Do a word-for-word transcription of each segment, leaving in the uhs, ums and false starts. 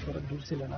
थोड़ा दूर से लेना।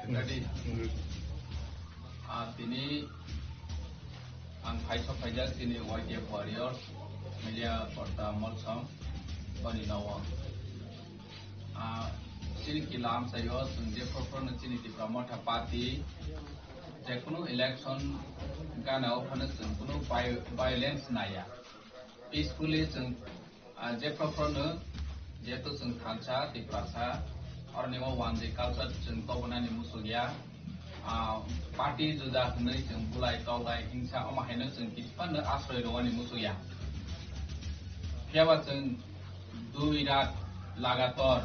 Tadi, ah, tini ang phai sok phaijak tini Y T F Warriors Media Korta Molsom boni nogo. Ah, chini kila amchaio chwng je phuru phuru no chini Tipra Motha Party je kunu election gana o phano chwng kunu vi-, violence naiya. Peacefully chwng, ah, je phuru phuru no jehetu chwng thansa, Tiprasa, oroni o wanjwi culture chwng tobonani muchukya. Ah, party juda hwnwi chwng bulai, toklai, hingsa, omo haino chwng kisa phano asroi rwani muchukya. Phiyaba chwng dui rat lagator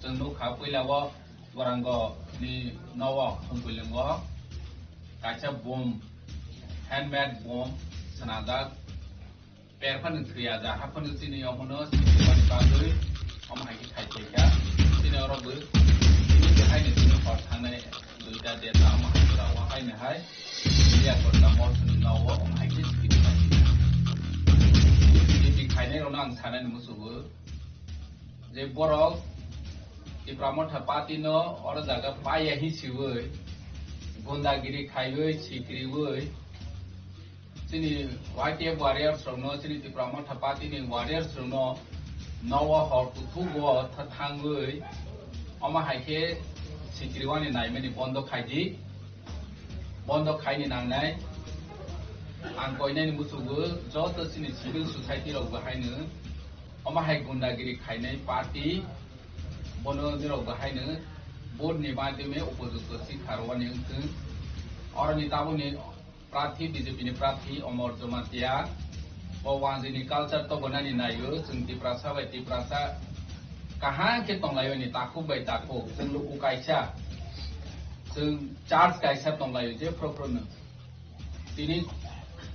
chwng nukha, puila o Warango ni nogo Hongkoilingo kaisa bom, handmade bom swnajak. Per phano thwiya ja, haphano chini omono sini bagwi omo hai khe khai phaikha. Chini oro bo chini haino chini hor thangnai duita deta omo hai jora o haino hai Media Korta Molsomni nogo omo hai khe sini phaikha. Chini khainai rokno ang sanani muchungo je borok Tipra Motha Party no oro jaga paiya hi siwi gundagiri khaiwi sikriwi chini Y T F warriors rokno, chini Tipra Motha Party ni warriors rokno nogo hor kuthugo tha-, thangwi omo hai khe sikriwani naimani bondo khaidi, bondo khaini nangnai. Ang koinani muchungo joto chini civil society rok bo haino omo hai gundagiri khainai party bono nirok bo haino vote ni madhyome upojukto sikha rwani wngthung. Oroni tabukni prarthi, B J P ni prarthi Omor Jamatia, bo wanjwini culture tobonani naio, chwng Tiprasa bai Tiprasa kaham khe tonglaio ni takhuk bai takhuk, chwng luku kaisa, chwng church kaisa tonglaio je phuru phuru no. Tini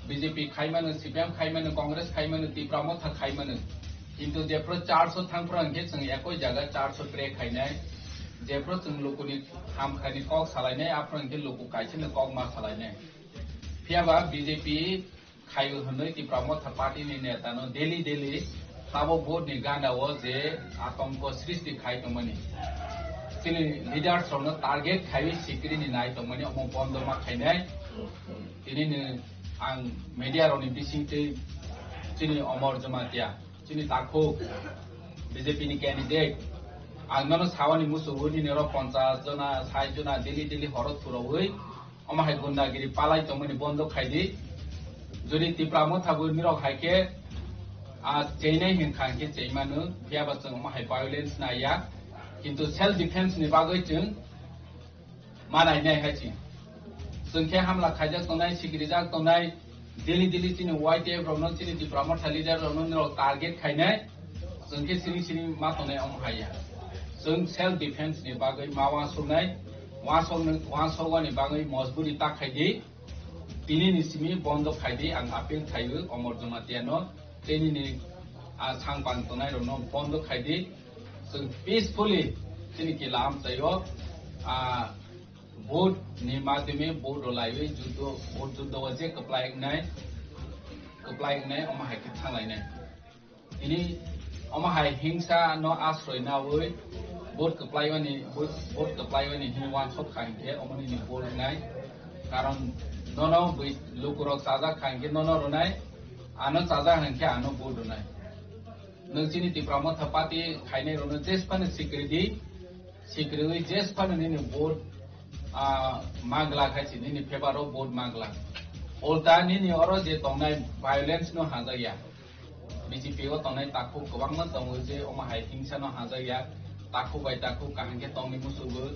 B J P khaimano, C P M khaimano, Congress khaimano, Tipra Motha khaimano, kintu jephuru church o thangphuru hwnkhe chwng ekoi jaga church o pray khainai, jephuru chwng lukuni hamkhaini kok salainai, aphuru hwnkhe luku kaisano kok ma salainai. Phiyaba B J P khaio hwnwi Tipra Motha Party ni neta no daily daily tabuk vote ni gana o je atongko srishti khai tongmani, chini leaders rok no target khaiwi sikiri ni nai tongmani, omo bondo ma khainai. Tini ni ang media rok ni bising twi chini Omor Jamatia, chini takhuk B J P ni candidate, ang nono sawani musugo nini oro ponchas jona, sait jona daily daily horo thuraui omo hai gundagiri palai tongmani bondo khaidi. Jodi Tipra Motha bo nirok hai khe, ah, cheinai hinkha hinkhe cheimano, phiyaba chwng omo hai violence naiya. Kintu self defense ni bagwi chwng ma nainai hai chwng. Chwng khe hamla khaijak tongnai, sikirijak tongnai, Daily daily chini Y T F rokno, chini Tipra Motha leader rokno nirok target khainai, chwng khe sini sini ma tongnai omo hai ya. Chwng self defense ni bagwi ma uansuknai, uansuknai, uansukmani bagwi mojburi ta khai di. Tini ni simi bondo khai di, ang appeal khai o Omor Jamatia no, tini ni, ah, sang pang tongnai rokno bondo khai di. Chwng peacefully chini kila amchai o, ah, vote ni madhyame vote rwlaiwi juddo, vote juddo o je kwplai wngnai, kwplai wngnai omo hai khe thanglainai. Tini omo hai hingsa no asroi nawi vote kwplai mani, vote, vote kwplai mani hini uansuk kha hinkhe omo nini vote wngnai. Karon nono bui lukurok chajak kha hinkhe nono rwnai, ano chajak hinkhe ano vote rwnai. Nwng chini Tipra Motha Party khainai rokno jesphano sikri di, sikriwi jesphano nini vote, ah, mangla khai si, nini favor o vote mangla. Ulta nini oro je tongnai violence no hajak ya. B J P o tongnai takhuk kwbangma tongo je omo hai hingsa no hajak ya. Takhuk bai takhuk kaham khe tongni musugo,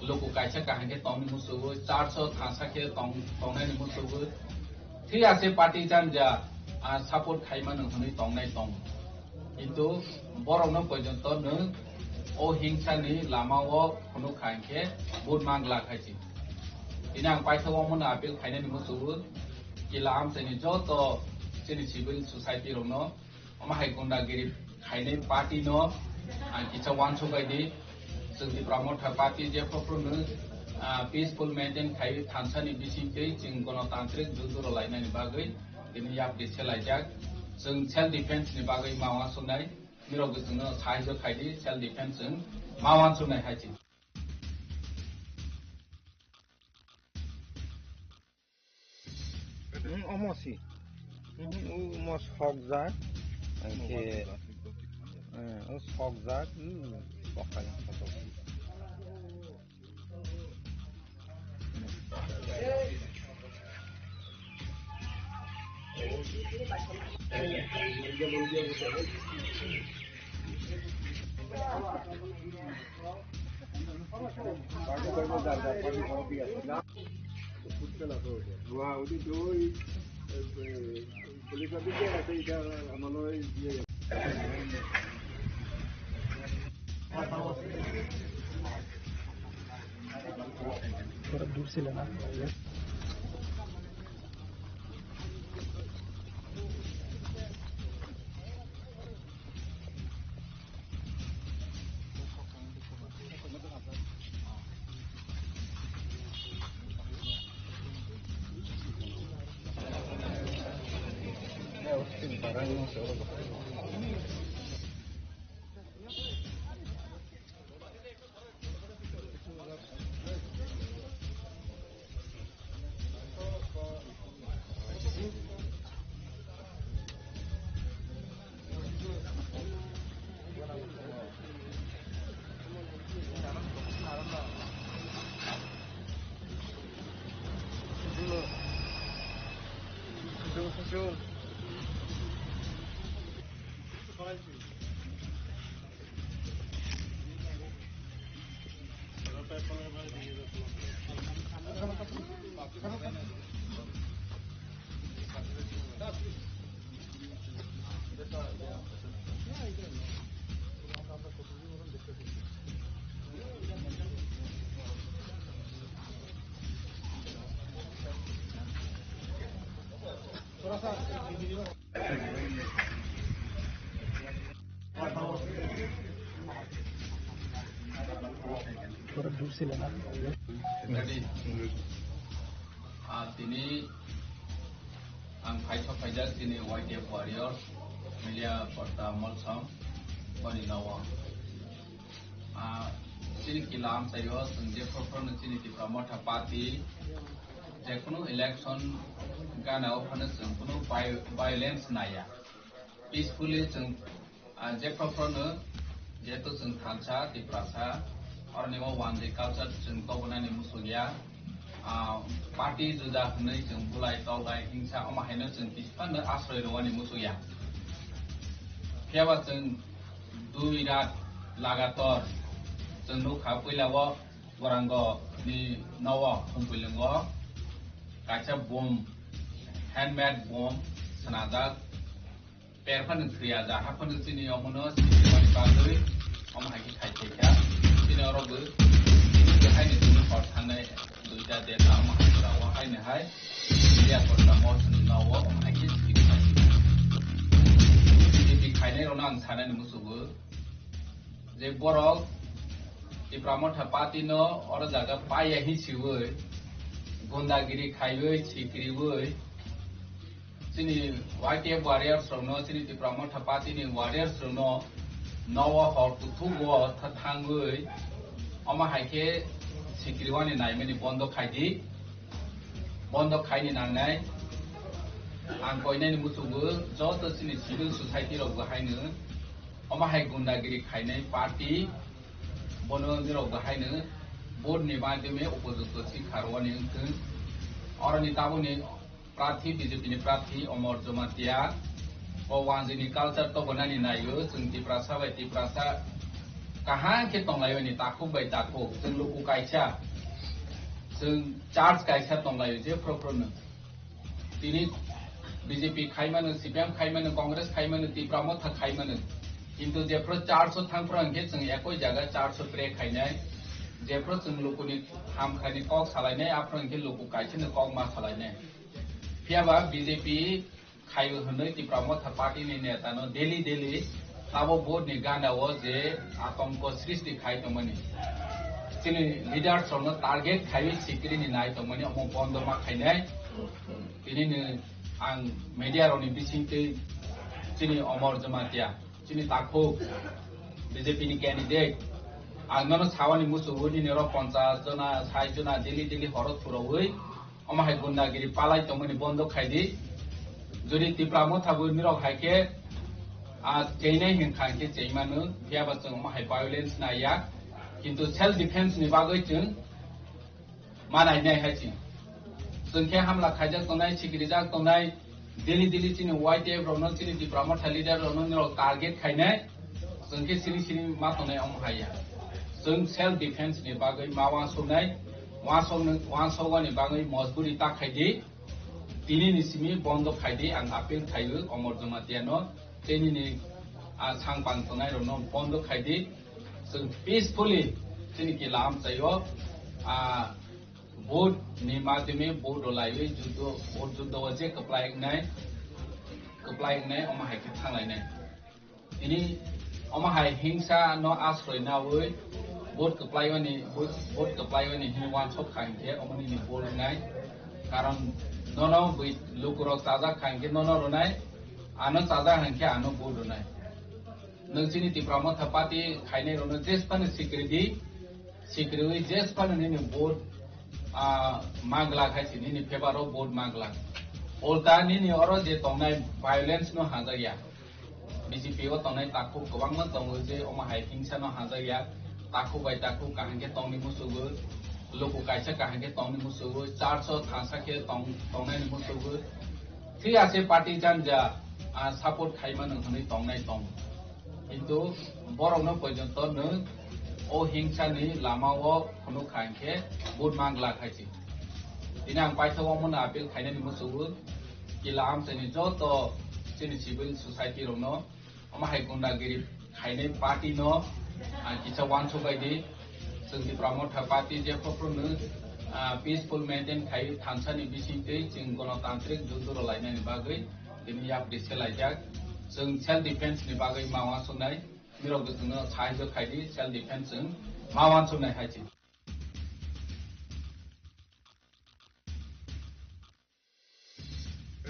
luku kaisa kaham khe tongni musugo, church o thansa khe tong, tongnai ni musugo. Thik ase party janja, ah, support khai mano hwnwi tongnai tong. Kintu borokno porjonto nwng o hingsani lama o phunuk kha hinkhe vote mangla khai si. Tini ang paithak omono appeal khainani muchungo, kila amchaini joto chini civil society rokno, omo hai gundagiri khainai party no ang kisa uansuk bai di. Chwng Tipra Motha Party je phuru, ah, peaceful maintain khai thansa ni bising twi chwng gonotantrik juddo rwlainani bagwi tini yapri selaijak. Chwng self defense ni bagwi ma uansuknai, nirok bo chwngno sahajyo khai di, self defense chwng ma uansuknai hai chwng. Hmm, omo si. Hmm, omo sokjak. Omo hwnkhe, sokjak. Hmm, o sokjak. Hmm, kokai kotok. थोड़ा दूर से लेना। थोड़ा दूर से लेना। Ah, tini ang phaithok phaijak chini Y T F warrior, Melia Porta Molsom, boni nogo. Ah, chini kila amchaio chwng je phoro phoro no chini Tipra Motha Party, jekunu election gana o phano chwng kunu vi-, violence naiya. Peacefully chwng, ah, je phoro phoro no, jehetu chwng thansa, Tiprasa, oroni o one day culture chwng tobonani muchungya. Ah, party juda hwnwi chwng bulai tolai hingsa omo haino chwng kisphano asroi rwani muchungya. Phiyaba chwng dui rat lagator chwng nukha, puila o Borango ni nogo Humpui Lwngo kaisa bom Handmade bomb swnajak, per phano thwiya ja, ha phano chini omono sini bagwi omo hai khe khai khai kha. Chini oro bo chini khe haino chini hor thangnai duita deta omo hai jora o haino hai media kosa mosni nowo omo hai khe sini khai. B J P khainai rokno ang sanani musugo. Je borok Tipra Motha Party no oro jaga paiya hi siwi, gundagiri khaiwi, sikriwi, chini Y T F warriors rokno, chini Tipra Motha Party ni warriors rokno nowo hor kuthugo tha-, thangwi, omo hai khe sikriwani naimani bondo khaidi, bondo khaini nangnai. Ang koinani musugo joto chini civil society rok bo haino omo hai gundagiri khainai party, bono nirok bo haino vote ni madhyome upojukto si kharwani wngthwng. Oroni tabukni prarthi, B J P ni prarthi Omor Jamatia, o wanjwini culture tobonani naio, chwng Tiprasa bai Tiprasa kaham khe tonglaio ni takhuk bai takhuk, chwng luku kaisa, chwng church kaisa tonglaio je phro phro no. Tini B J P khai mano, C P M khai mano, Congress khai mano, Tipra Motha khai mano. Kintu jephru church o thangphru hwnkhe chwng ekoi jaga church o pray khainai. Jephru chwng lukuni hamkhaini kok salainai, aphru hwnkhe luku kaisano kok ma salainai. Phiyaba B J P khai hwnwi Tipra Motha Party ni neta no daily daily abo vote ni gana o je atongko srishti khai tongmani. Chini leaders rokno target khaiwi sikiri ni nai tongmani, omo bondo ma khainai. Tini ni ang media rokni bisingtwi chini Omor Jamatia, chini takhuk B J P ni candidate, ang nono sawani musugo nini oro ponchas jona, sait jona daily daily horo thuraui omo hai gundagiri palai tongmani bondo khaidi. Jodi Tipra Motha bo nirok hai khe, ah, cheinai hinkha hinkhe cheimano, phiyaba chwng omo hai violence naiya. Kintu self defense ni bagwi chwng ma nainai hai chini. Chwng khe hamla khaijak tongnai, sikirijak tongnai, daily daily chini Y T F rokno, chini Tipra Motha leader rokno nirok target khainai. Chwng khe sini sini ma tongnai omo hai ya. Chwng self defense ni bagwi ma wansuknai, wansuknai, wansukmani bagwi mojburi ta khaidi. Tini ni simi bondo khaidi, ang appeal khaio Omor Jamatia no, tei nini, ah, sang pang tongnai rokno bondo khaidi. Chwng peacefully chini kila amchaio, ah, vote ni madhyome vote rwlaiwi juddo, vote juddo o je kwplai wngnai, kwplai wngnai omo hai khe thanglainai. Tini omo hai hingsa no asroi naui vote kwplaiwani, vote, vote kwplaiwani hini wansok kha hinkhe omo nini vote wngnai. Karon nono bui lukurok chajak kha hinkhe nono rwnai, ano chajak hinkhe ano vote rwnai. Nwng chini Tipra Motha Party khainai rokno jesphano sikridi, sikriwi jesphano nini vote, ah, mangla khai si nini favor o vote mangla. Ulta nini oro je tongnai violence no hajakya. B J P o tongnai takhuk kwbangma tongo je omo hai hingsa no hajakya. Takhuk bai takhuk kaham khe tongni musugo, luku kaisa kaham khe tongni musugo, church o thansa khe tong-, tongnai ni musugo. Thik ase party janja, ah, support khaimano hwnwi tongnai tong. Kintu borokno porjonto nwng o hingsani lama o phunuk kha hinkhe vote mangla khai si. Tini ang paithago omono appeal khainani musugo kila amchaini joto chini civil society rokno omo hai gundagiri khainai party no, ah, kisa wansuk bai di. Chwng Tipra Motha Party je phophrwngno, ah, peaceful maintain khai thansani bisingtwi chwng gonotantrik juduro lainani bagwi tini yapri se laijak. Chwng self defense ni bagwi ma wansuknai, nirok bo chwngno sahajyo khai di, self defense chwng ma wansuknai hai chwng.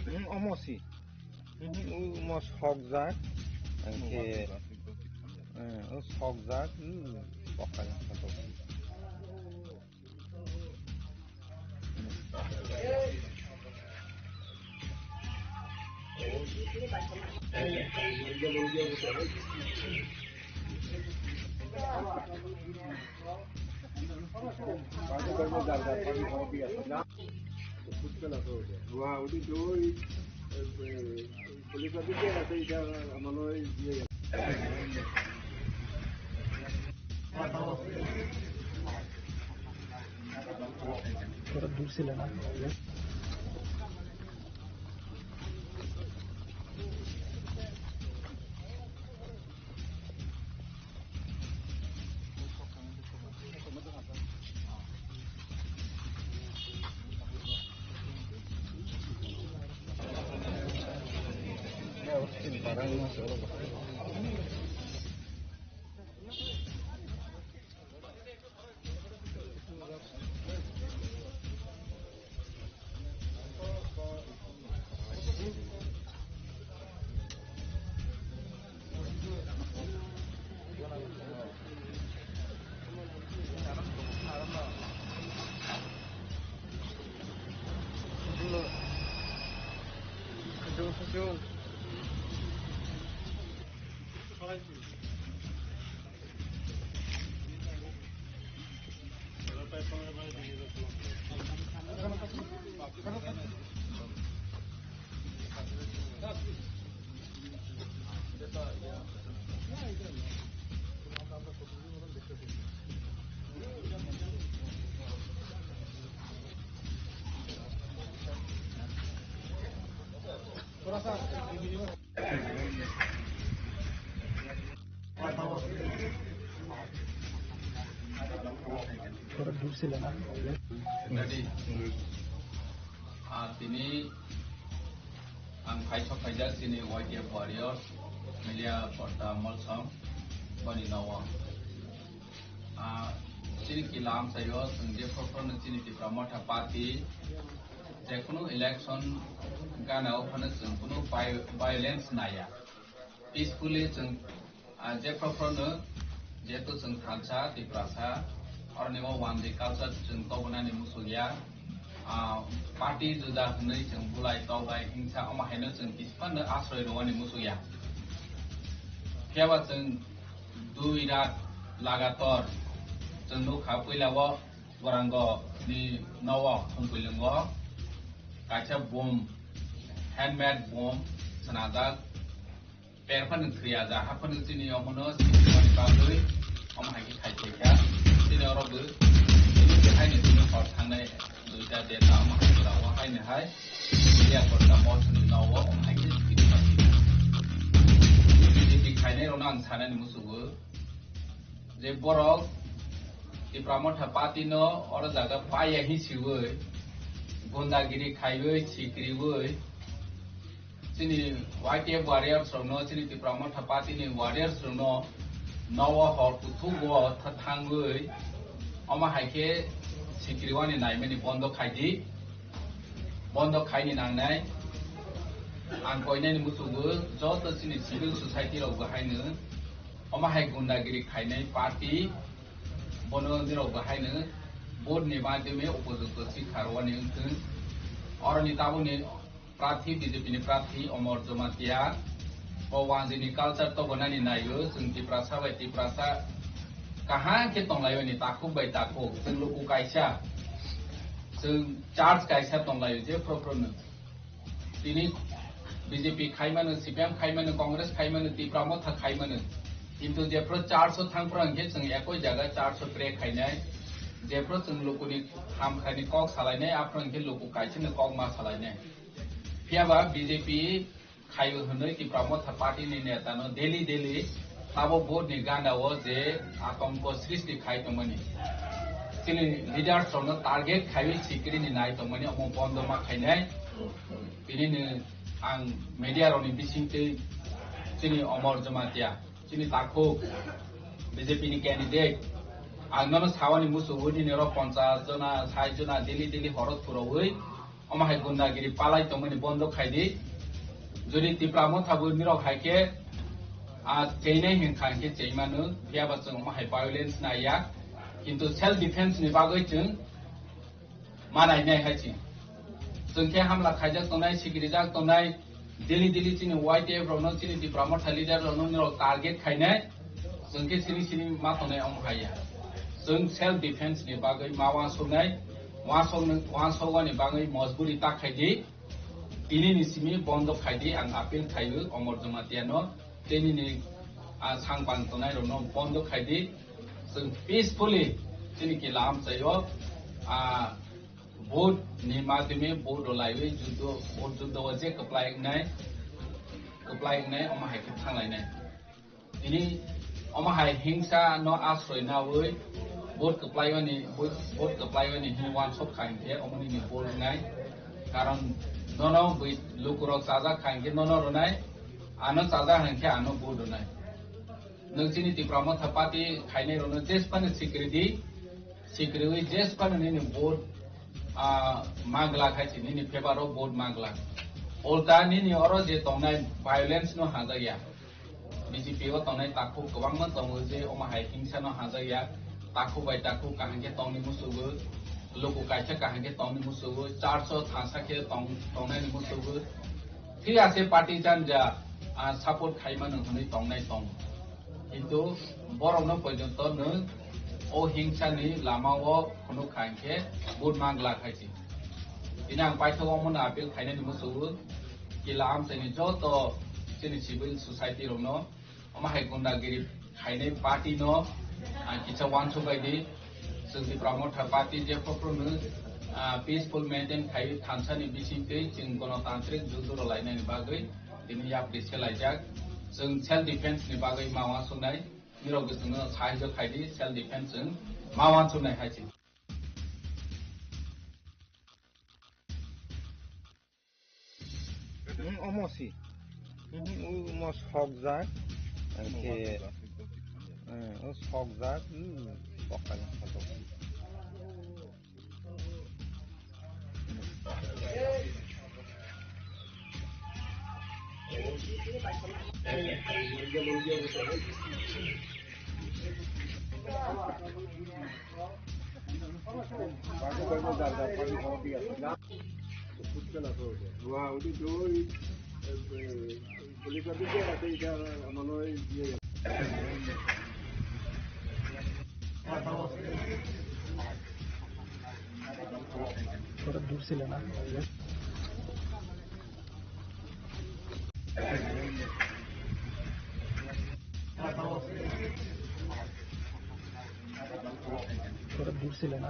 Hmm, omo si. Hmm, u omo sokjak. Angkhe, eh, o sokjak, u, pokai. Pura dulce la. Ready. Ah, tini ang phaisok phaijak chini Y T F warriors, Melia Porta Molsom, boni nogo. Ah, chini kila amchaio chwng je prokhorno chini Tipra Motha Party, je kunu election gana o phano chwng kunu vi-, violence naya. Peacefully chwng, ah, je prokhorno, jehetu chwng thansa, Tiprasa, oroni o one day culture chwng tobonani muchukya. Ah, party juda hwnwi chwng bulai tokbai hingsa omo haino chwng kisphano asroi rwani muchukya. Phiyaba chwng dui rat lagator chwng nukha, puila o Borango ni nogo Humpilungo kaisa bom, handmade bom swnajak. Per phano thwiya ja, ha phano chini omono sini bagwi omo hai khe khai khe kha. Chini oro bo chini hai ni chini hor thangnai duita deta omo hai jora o hai ni hai. Iya kota mol sini nogo omo hai khe chini bagwi. Chini khainai rokno ang sanani musugo je borok Tipra Motha Party no oro jaga paiya hi siwi gundagiri khaiwi sikriwi chini Y T F warriors rokno, chini Tipra Motha Party ni warriors rokno nogo hor kuthugo tha-, thangwi omo hai khe sikriwani naimani bondo khaidi, bondo khaini nangnai. Ang koinani muchungo joto chini civil society rok bo haino omo hai gundagiri khainai party bono nirok bo haino vote ni madhyome upojukto sikha rwani wngthung. Oroni tabukni prarthi, B J P ni prarthi Omor Jamatia, bo wanjini culture tobonani naio, chwng Tiprasa bai Tiprasa kaham khe tonglaimani, takhuk bai takhuk, chwng luku kaisa, chwng church kaisa tonglaio, jephru phruno. Tini B J P khaimano, C P M khaimano, Congress khaimano, Tipra Motha khaimano, kintu jephru church o thangphru hwnkhe chwng ekoi jaga church o pray khainai, jephru chwng lukuni hamkhaini kok salainai, aphru hwnkhe luku kaisano kok ma salainai. Phiyaba B J P khaio hwnwi Tipra Motha Party ni neta no daily daily abo vote ni ganda o je atomko srishti khai tongmani, chini leaders rok no target khaiwi sikiri ni nai tongmani, omo bondo ma khainai. Tini ni ang media rok ni bising twi chini Omor Jamatia, chini takhuk B J P ni candidate, ang nono sawani muchungo nini oro ponchas jona, sait jona daily daily horo thuraui omo hai gundagiri palai tongmani bondo khaidi. Jodi Tipra Motha bo nirok hai khe, ah, cheinai hwnkha hwnkhe cheimano, phiyaba chwng omo hai violence naiya. Kintu self defense ni bagwi chwng ma nainai hai chwng. Chwng khe hamla khaijak tongnai, sikirijak tongnai, daily daily chini Y T F rokno, chini Tipra Motha leader rokno nirok target khainai. Chwng khe sini sini ma tongnai omo hai ya. Chwng self defense ni bagwi ma uansuknai, uansuknai, uansukmani bagwi mojburi ta khaidi. Tini ni simi bondo khaidi, ang appeal khaio Omor Jamatia no, tini ni, ah, sangpang tongnai rokno bondo khaidi. Chwng peacefully chini kila amchaio, ah, vote ni madhyome vote rwlaiwi juddo, vote juddo o je kwplai wngnai, kwplai wngnai omo hai khe thanglainai. Tini omo hai hingsa no asroi naui vote kwplaiwani, vote, vote kwplaiwani hwnwi uansuk kha hinkhe omo nini vote wngnai. Karon nono bui lukurok chajak kha hinkhe nono rwnai. Ano chajak hwnkhe ano vote rwnai. Nwng chini Tipra Motha Party khainai rokno jesphano sikri di, sikriwi jesphano nini vote, ah, magla khai si, nini favor o vote magla. Ulta nini oro je tongnai violence no hajak ya. B J P o tongnai takhuk kwbangma tongo je omo hai hingsa no hajak ya. Takhuk bai takhuk kaham khe tongni musugo, luku kaisa kaham khe tongni musugo, church o thansa khe tong-, tongnai ni musugo. Thik ase, party jan ja, ah, support khai mano hwnwi tongnai tong. Kintu borokno porjonto nwng o hingsani lama o phunuk kha hinkhe vote mangla khai si. Tini ang paithak omono appeal khainani musugo, kila amchaini joto chini civil society rokno, omo hai gundagiri khainai party no, ah, kisa uansuk bai di. Chwng Tipra Motha Party je phuru no, ah, peaceful maintain khai thansa ni bising twi chwng gonotantrik juduro lainani bagwi tini yapri se laijak. Chwng self defense ni bagwi ma uansuknai, nirok bo chwngno sahajyo khai di, self defense chwng ma uansuknai hai se. Hmm, omo si. Hmm, omo sokjak. Omo hwnkhe, sokjak. Hmm, o sokjak, hmm, sokjak. थोड़ा दूर से लेना। थोड़ा दूर से लेना।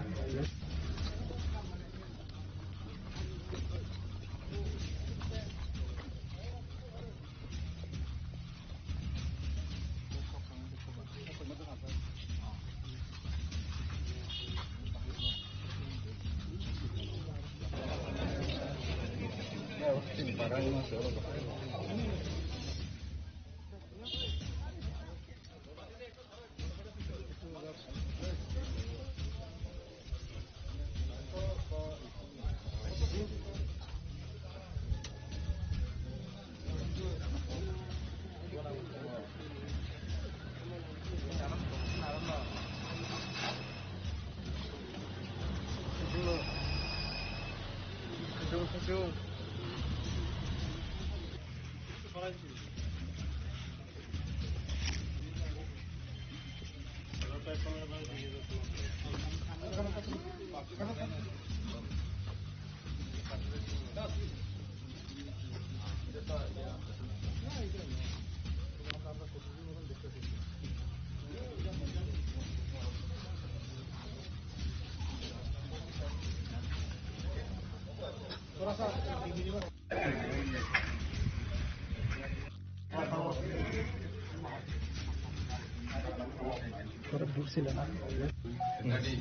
Tadi,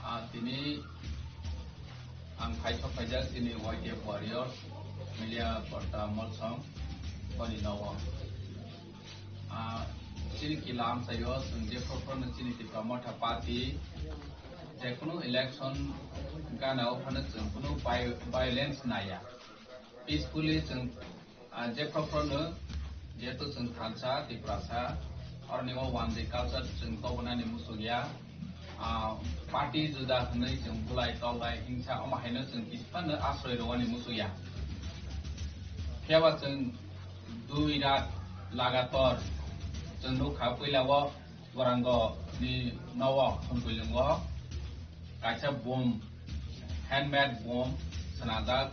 ah, tini ang khaisok khaijak chini Y T F Warriors, Media Porta Molsong, boni nogo. Ah, chini kila amchaio chwng je prokhorno chini Tipra Motha Party, jekunu election gana o phano chwng kunu vi-, violence naiya. Peacefully chwng, ah, je prokhorno, jehetu chwng thansa, Tiprasa, oroni o one day culture chwng tobonani muchungya. Ah, party juda hwnwi chwng bulai tolai hingsa omo haino chwng kisa phano asroi rwani muchungya. Phiyaba chwng dui rat lagator chwng nukha, puila o Durango ni nogo Khumpuilungo kaisa bomb, handmade bomb swnajak.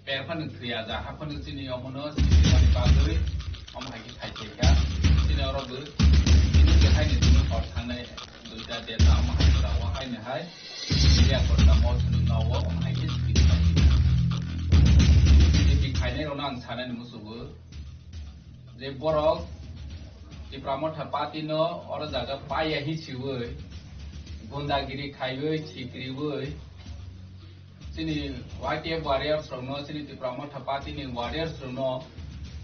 Per phano thwiya ja, ha phano chini omono sini bagwi omo hai khe khai khe kha. Chini oro bo chini khe haini chini hor thangnai duita deta omo hai jora o haini hai. Media Porta Molsongni nogo omo hai khe sini khai kha. B J P khainai rokno ang sanani muchungo je borok Tipra Motha Party no oro jaga paiya hi siwi gundagiri khaiwi sikriwi Chini Y T F warriors rokno, chini Tipra Motha Party ni warriors rokno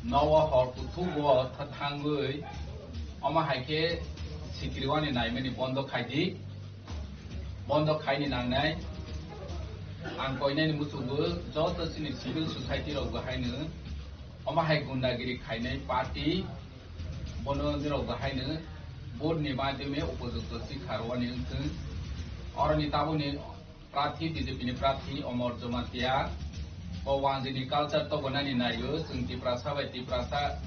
nogo hor kuthugo tha-, thangwi omo hai khe sikriwani naimani bondo khai di. Bondo khaini nangnai. Ang koinani muchungo joto chini civil society rok bo haino omo hai gundagiri khainai party bono nirok bo haino vote ni madhyome upojukto sikha rwani wngthwng. Oroni taboni prarthi, B J P ni prarthi Omor Jamatia, o wanjini culture tobonani naio, chwng Tiprasa bai Tiprasa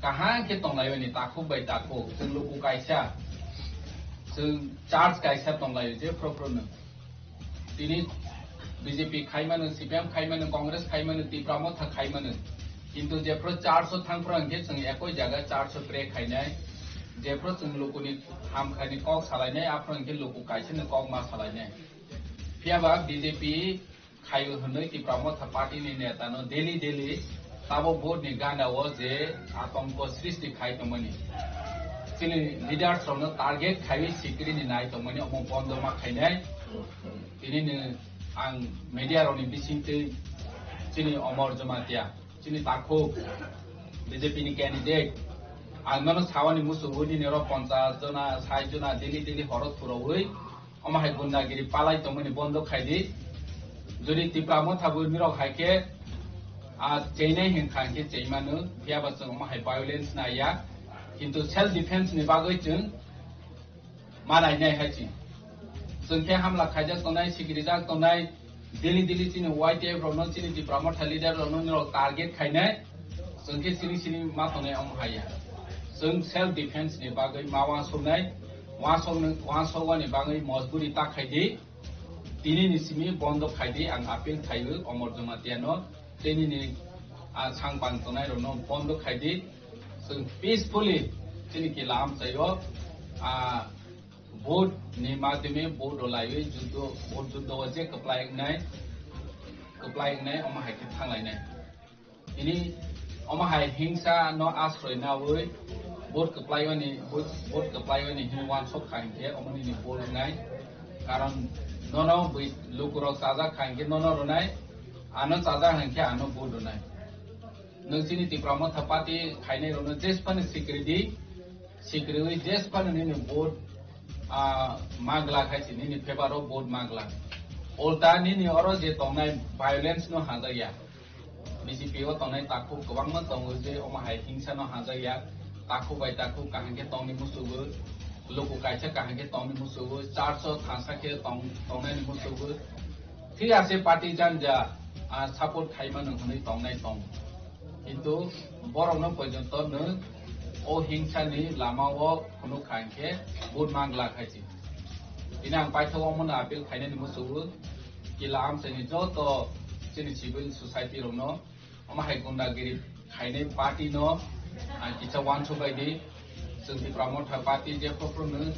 kaham khe tonglaimani, takhuk bai takhuk, chwng luku kaisa, chwng church kaisa tonglaio, jephru phruno. Tini B J P khaimano, C P M khaimano, Congress khaimano, Tipra Motha khaimano, kintu jephru church o thangphru hwnkhe chwng ekoi jaga church o pray khainai, jephru chwng lukuni hamkhaini kok salainai, aphru hwnkhe luku kaisani kok ma salainai. Phiyaba B J P khaio hwnwi Tipra Motha Party ni neta no daily daily tabo vote ni gana o je atomko srishti khai tongmani, chini leaders rok no target khaiwi sikiri ni nai tongmani, omo bondo ma khainai. Tini ni ang media rok ni bisingtwi chini Omor Jamatia, chini takhuk B J P ni candidate, ang nono sawani musugo nini oro ponchas jona, sait jona daily daily horo thuraui omo hai gundagiri palai tongmani bondo khai di. Jodi Tipra Motha bo nirok hai khe, a, cheinai hinkha hinkhe cheimano, phiyaba chwng omo hai violence naiya. Kintu self defense ni bagwi chwng ma nainai hai chwng. Chwng khe hamla khaijak tongnai, sikirijak tongnai, daily daily chini Y T F rokno, chini Tipra Motha leader rokno nirok target khainai. Chwng khe sini sini ma tongnai omo haiya. Chwng self defense ni bagwi ma uansuknai, uansuknai, uansukmani bagwi mojburi ta khai di. Tini ni simi bondo khai di, ang appeal khaio Omor Jamatia no. Tini ni, ah, sang pang tongnai rokno bondo khai di. Chwng peacefully chini kila amchaio, ah, vote ni madhyome vote rwlaiwi juddo, vote juddo o je kwplai wngnai, kwplai wngnai omo hai khe thanglainai. Tini omo hai hingsa no asroi naui vote kwplai wani, vote, vote kwplai wani hini uansuk kha hinkhe omo nini vote wngnai. Karon nono bui lukurok chajak kha hinkhe nono rwnai, ano chajak hinkhe ano vote rwnai. Nwng chini Tipra Motha Party khainai rokno jesphano sikiri di, sikiriwi jesphano nini vote, ah, ma glak hai se, nini favor o vote ma glak. Ulta nini oro je tongnai violence no hajakya. B J P o tongnai takhuk kwbangma tongo je omo hai hingsa no hajakya. Takhuk bai takhuk kaham khe tongni musugo, luku kaisa kaham khe tongni musugo, church o thansa khe tong-, tongnai ni musugo. Thik ase, party janja, ah, support khai mano hwnwi tongnai tong. Kintu borokno porjonto nwng o hingsani lama o phunuk kha hinkhe vote ma glak hai se. Tini ang paithak omono appeal khainani musugo, kila amchaini joto chini civil society rokno, omo hai gundagiri khainai party no, ah, kisa uansuk bai di. Chwng Tipra Motha Party je kokrokno,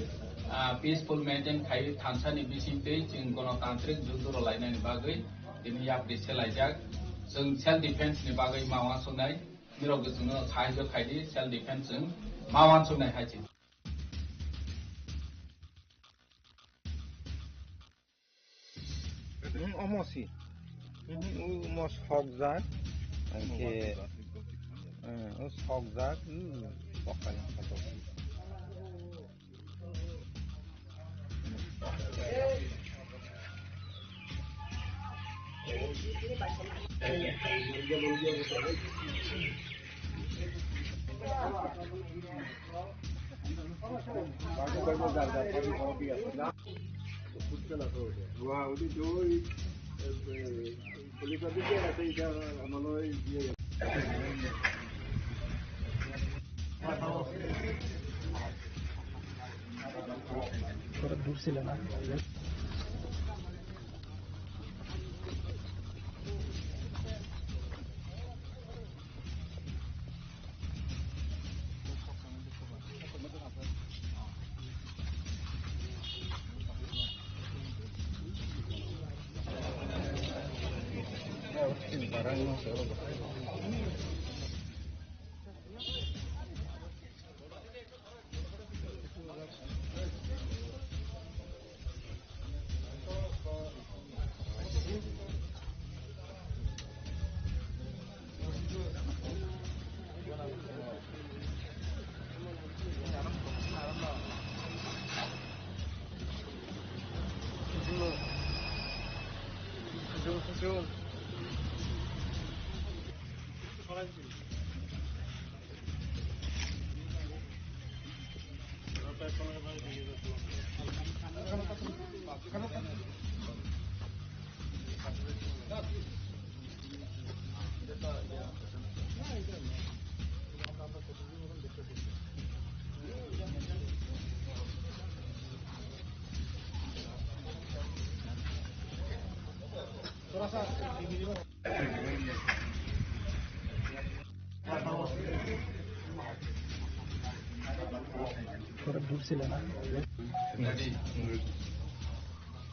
ah, peaceful maintain khai thansa ni bisingtwi chwng gonotantrik juddo rwlainani bagwi tini yapri selaijak. Chwng self defense ni bagwi ma uansuknai, nirok bo chwngno sahajyo khai di, self defense chwng ma uansuknai hai se. Hmm, omo si. Hmm, omo sokjak. Hwnkhe, hmm, o sokjak, hmm, pokai wngkha to.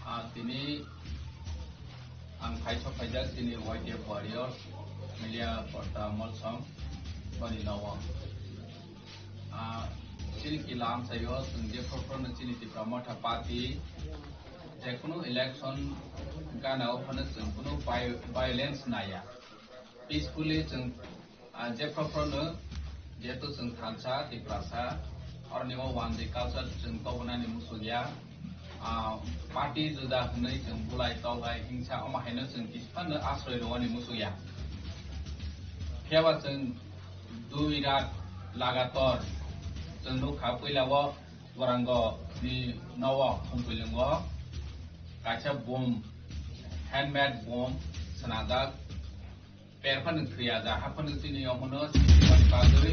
Ah, tini ang phai sok phaijak chini Y T F warriors, Melia Porta Molsom, boni nogo. Ah, chini kila amchaio chwng je phoro phoro no chini Tipra Motha Party, je kunu election gana o phano chwng kunu vi-, violence naya. Peacefully chwng, ah, je phoro phoro no, jehetu chwng thansa, Tiprasa, oroni o one day culture chwng tobonani muchungya. Ah, party juda hwnwi chwng bulai togai hingsa, omo haino chwng kisa phano asroi rwani muchungya. Phiya ba chwng dui rat lagator chwng nukha, puila o Gorango ni nogo Khumpuilwngo kaisa bomb, handmade bomb swnajak. Per phano thwiya ja, ha phano chini omono sini bagwi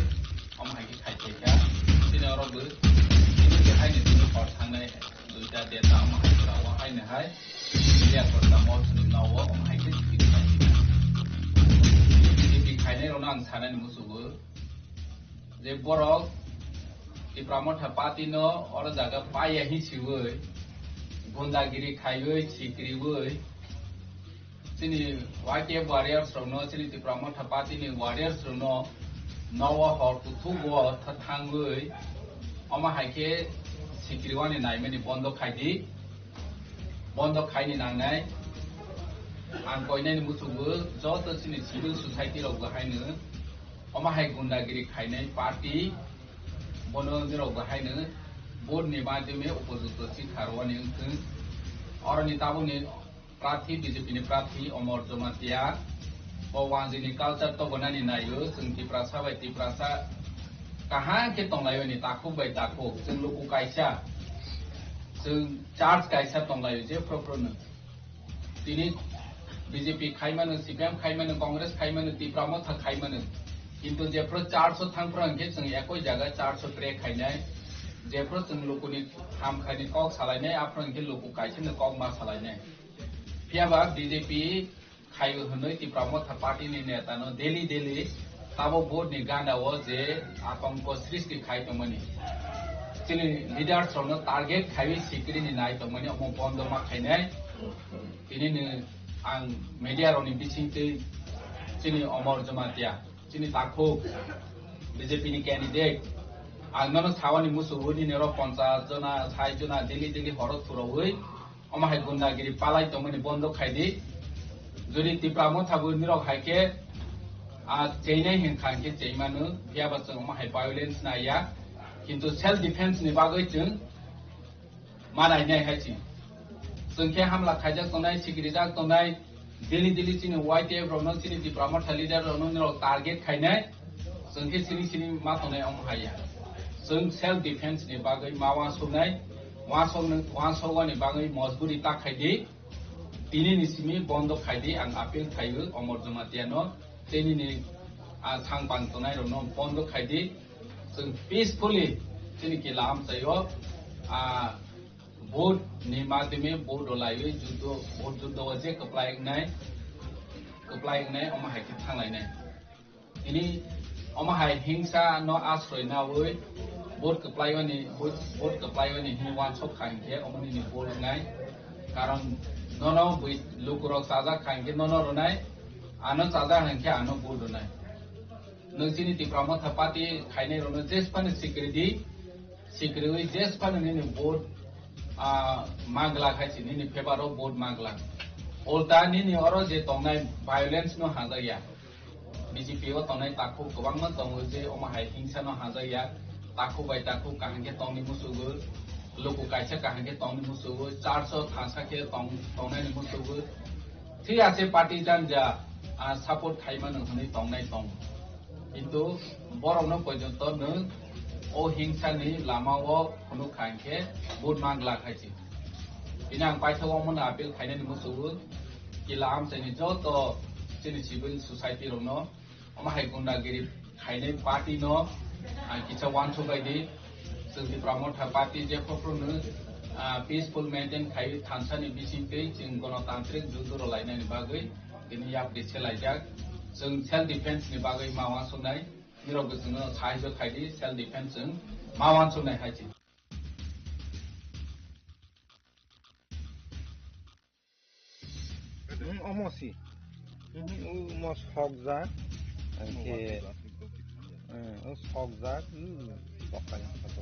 omo hai khe khai khai kha. Chini oro bo chini je haini chini hor thangnai duita deta omo hai jora o haino hai Melia Porta Molsom ni nogo omo hai khe thwi khai kha. Chini khainai rokno ang sanani muchungo je borok Tipra Motha Party no oro jaga paiya hi siwi gundagiri khaiwi sikriwi chini Y T F warriors rokno, chini Tipra Motha Party ni warriors rokno nogo hor kuthuk o tha-, thangwi omo hai khe sikriwani naimani bondo khai di, bondo khaini nangnai. Ang koinani muchungo joto chini civil society rok bo haino omo hai gundagiri khainai party bono nirok bo haino vote ni madhyome upojukto chikha rwani wngthwng. Oroni tabukni prarthi, B J P ni prarthi Omor Jamatia, bo wanjwini culture tobonani naio, chwng Tiprasa bai Tiprasa kaham khe tonglaio ni takhuk bai takhuk, chwng luku kaisa, chwng church kaisa tonglaio je phoro phoro no. Tini B J P khaimano, C P M khaimano, Congress khaimano, Tipra Motha khaimano, kintu jephuru church o thangphuru hwnkhe chwng ekoi jaga church o pray khainai, jephuru chwng lukuni hamkhaini kok salainai, aphuru hwnkhe luku kaisa no kok ma salainai. Phiya ba B J P khai hwnwi Tipra Motha Party ni neta no daily daily tabuk vote ni gana o je atongko srishti khai tongmani, chini leaders rok no target khaiwi sikiri ni nai tongmani, omo bondo ma khainai. Tini ni ang media rok ni bisingtwi chini Omor Jamatia, chini takhuk B J P ni candidate, ang nono sawani musugo nini oro ponchas jona, sait jona daily daily horo thuraui omo hai gundagiri palai tongmani bondo khai di. Jodi Tipra Motha bo nirok hai khe, ah, cheinai hin kha hwnkhe cheimano, phiya ba chwng omo hai violence naiya. Kintu self defense ni bagwi chwng ma nainai hai chwng. Chwng khe hamla khaijak tongnai, sikirijak tongnai, daily daily chini Y T F rokno, chini Tipra Motha leader rokno nirok target khainai. Chwng khe sini sini ma tongnai omo hai ya. Chwng self defense ni bagwi ma uansuknai, uansuknai, uansukmani bagwi mojburi ta khai di. Tini ni simi bondo khai di, ang appeal khai o Omor Jamatia no, tini ni, ah, sang pang tongnai rok no bondo khai di. Chwng peacefully chini kila amchai o, ah, vote ni madhyome vote rwlaiwi juddo, vote juddo o je kwplai wngnai, kwplai wngnai omo hai khe thanglainai. Tini omo hai hingsa no asroi naui vote kwplaiwani, vote, vote kwplaiwani hini uansuk kha hinkhe omo nini bol wngnai. Karon nono bui lukurok chajak kha hinkhe nono rwnai, ano chajak hinkhe ano bol rwnai. Nwng chini Tipra Motha Party khainai rokno jesphano sikiri di, sikiriui jesphano nini vote, ah, ma glak hai si, nini favour o vote ma glak. Ulta nini oro je tongnai violence no hajak ya. B J P o tongnai takhuk kwbangma tongo je omo hai hingsa no hajak ya. Takhuk bai takhuk kaham khe tongni musugo, luku kaisa kaham khe tongni musugo, church o thansa khe tong-, tongnai ni musugo. Thwi ase party jan ja, ah, support khaimano hwnwi tongnai tong. Kintu borokno porjonto nwng o hingsani lamao phunuk kha hinkhe vote mangla khai se. Bini ang paithago omono appeal khainani muchungo, kila amchaini joto chini civil society rokno omo hai gundagiri khainai party no, ah, kisa uansuk bai di. Chwng Tipra Motha party je khopro no, ah, peaceful maintain khai thansa ni bising tei chwng gonotantrik judo rw lainani bagwi tini yapri se laijak. Chwng self defense ni bagwi ma uansuknai, nirok bo chwngno sahajyo khai di, self defense chwng ma uansuknai hai se. Hmm, omo si. Hmm, omo sokjak. Omo oke. Hmm, o sokjak. Hmm, tokai yang satu.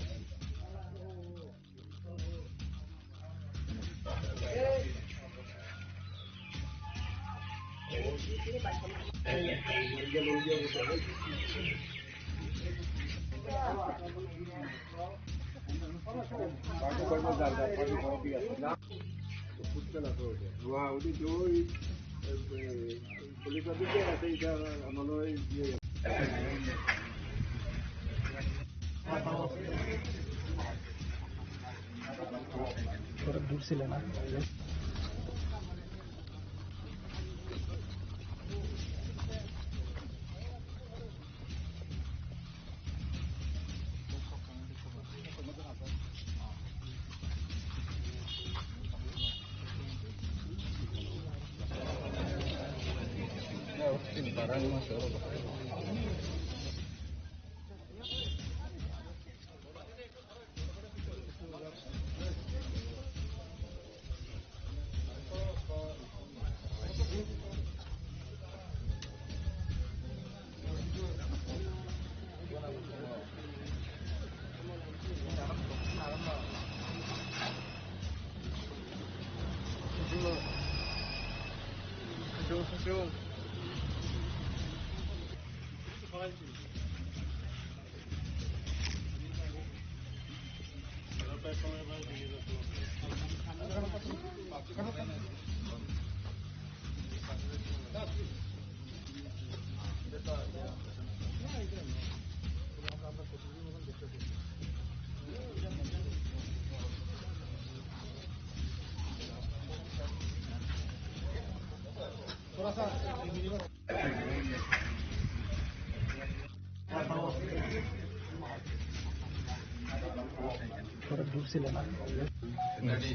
Ready.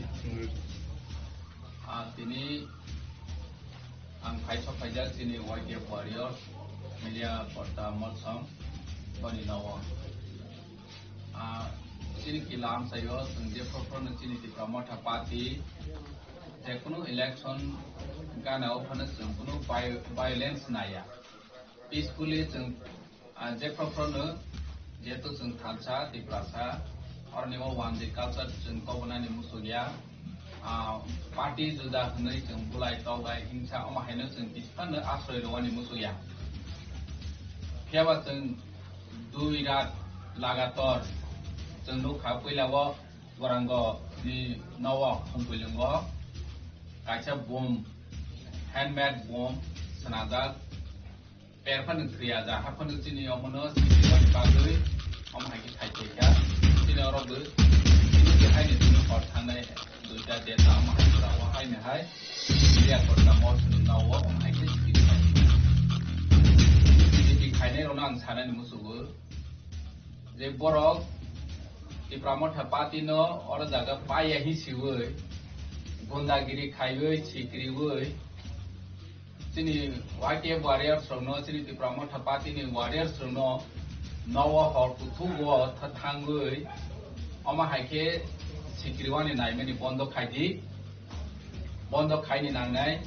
Ah, tini ang khaisok khaijak chini Y T F warriors, Media Porta Molsom, boni nogo. Ah, chini kila amchaio chwng je prokhorno chini Tipra Motha Party, je kunu election gana o phano chwng kunu vi-, violence naya. Peacefully chwng, ah, je prokhorno jehetu chwng thansa, Tiprasa, oroni o one day culture chwng kobonani muchukya. Ah, party juda hwnwi chwng bulai tokbai hingsa omo haino chwng kisphano asroi rwani muchukya. Phiyaba chwng dui rat lagator chwng nukha, puila o Gorango ni nogo Khumpuilungo kaisa bomb, handmade bomb swnajak. Per phano thwiya ja, ha phano chini omono sini bagwi omo hai khe khai khe kha. Chini oro bo chini khe haini chini hor thangnai duita deta omo hai jora o haini hai Media Porta Molsom ni nogo omo hai khe sini khai. B J P khainai rokno ang sanani muchungo je borok Tipra Motha Party no oro jaga paiya hi siwi gundagiri khaiwi sikriwi chini Y T F warriors rokno, chini Tipra Motha Party ni warriors rokno nogo hor kuthugo tha-, thangwi omo hai khe sikriwani naimani bondo khai di, bondo khaini nangnai.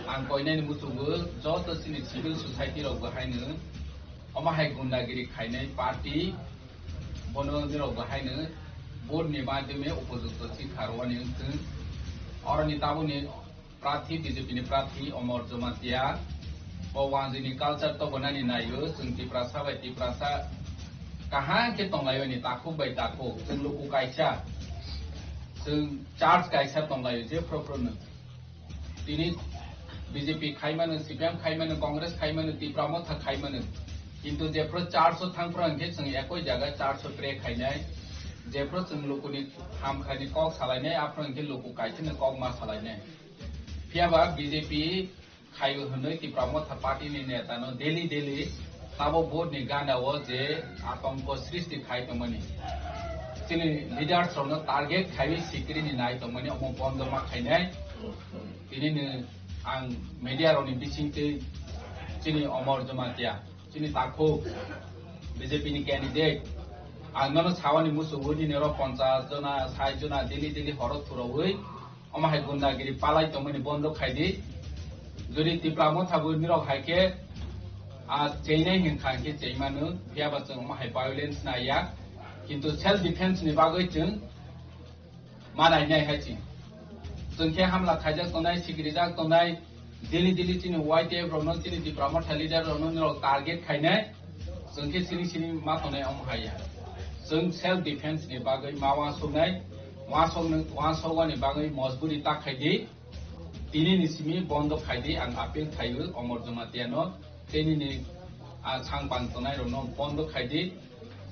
Ang koinani muchungo joto chini civil society rok bo haino omo hai gundagiri khainai party bono nirok bo haino vote ni madhyome upojukto sikha rwani wngthwng. Oroni tabukni Prathi, B J P ni prathi Omor Jamatia, bo wanjwini culture tobonani naio, chwng Tiprasa bai Tiprasa kaham khe tonglaio ni takhuk bai takhuk, chwng luku kaisa, chwng church kaisa tonglaio je phoro phoro no. Tini B J P khaimano, C P M khaimano, Congress khaimano, Tipra Motha khaimano. Kintu jephru church o thangphru hwnkhe chwng ekoi jaga church o pray khainai. Jephru chwng lukuni hamkhaini kok salainai, aphru hwnkhe luku kaisano kok ma salainai. Phiyaba B J P khaio hwnwi Tipra Motha Party ni neta no daily daily tabok vote ni gana o je atongko srishti khai tongmani, chini leaders rok no target khaiwi sikiri ni nai tongmani, omo bondo ma khainai. Tini ni ang media rok ni bising twi chini Omor Jamatia, chini takhuk B J P ni candidate, ang nono sawani musugo nini oro ponchas jona, sait jona daily daily horo thuraui omo hai gundagiri palai tongmani bondo khaidi. Jodi Tipra Motha bo nirok hai khe, a, cheinai hinkha hinkhe cheimanu, phiyaba chwng omo hai violence naiya. Kintu self defense ni bagwi chwng ma nainai hai chwng. Chwng khe hamla khaijak tongnai, sikirijak tongnai, daily daily chini Y T F rokno, chini Tipra Motha leader rokno nirok target khainai. Chwng khe sini sini ma tongnai omo hai ya. Chwng self defense ni bagwi ma uansuknai, uansuknai, uansuknani bagwi mojburi ta khaidi. Tini ni simi bondo khaidi, ang appeal khaiwi Omor Jamatia no, tini ni, a, sang pang tongnai rokno bondo khaidi.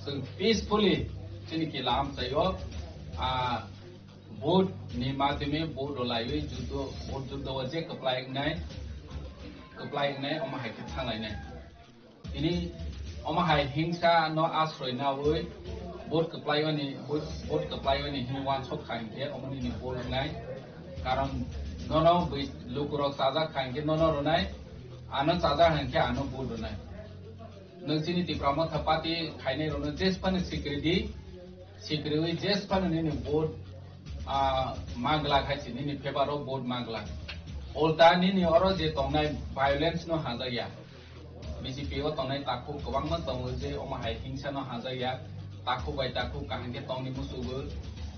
Chwng peacefully chini kila amchaio, a, vote ni madhyame vote rwlaiwi juddo, vote juddo o je kwplai wngnai, kwplai wngnai omo hai khe thanglainai. Tini omo hai hingsa no asroi naui vote kwplaiwani, vote, vote kwplaiwani hini uansuk kha hinkhe omo nini vote wngnai. Karon nono bui lukurok chajak kha hinkhe nono rwnai, ano chajak hinkhe ano vote rwnai. Nwng chini Tipra Motha Party khainai rokno jesphano sikridi, sikriwi jesphano nini vote, ah, manglak hai se, nini favor o vote manglak. Ulta nini oro je tongnai violence no hajakya. B J P o tongnai takhuk kwbangma tongo je omo hai hingsa no hajakya. Takhuk bai takhuk kaham khe tongni musugo,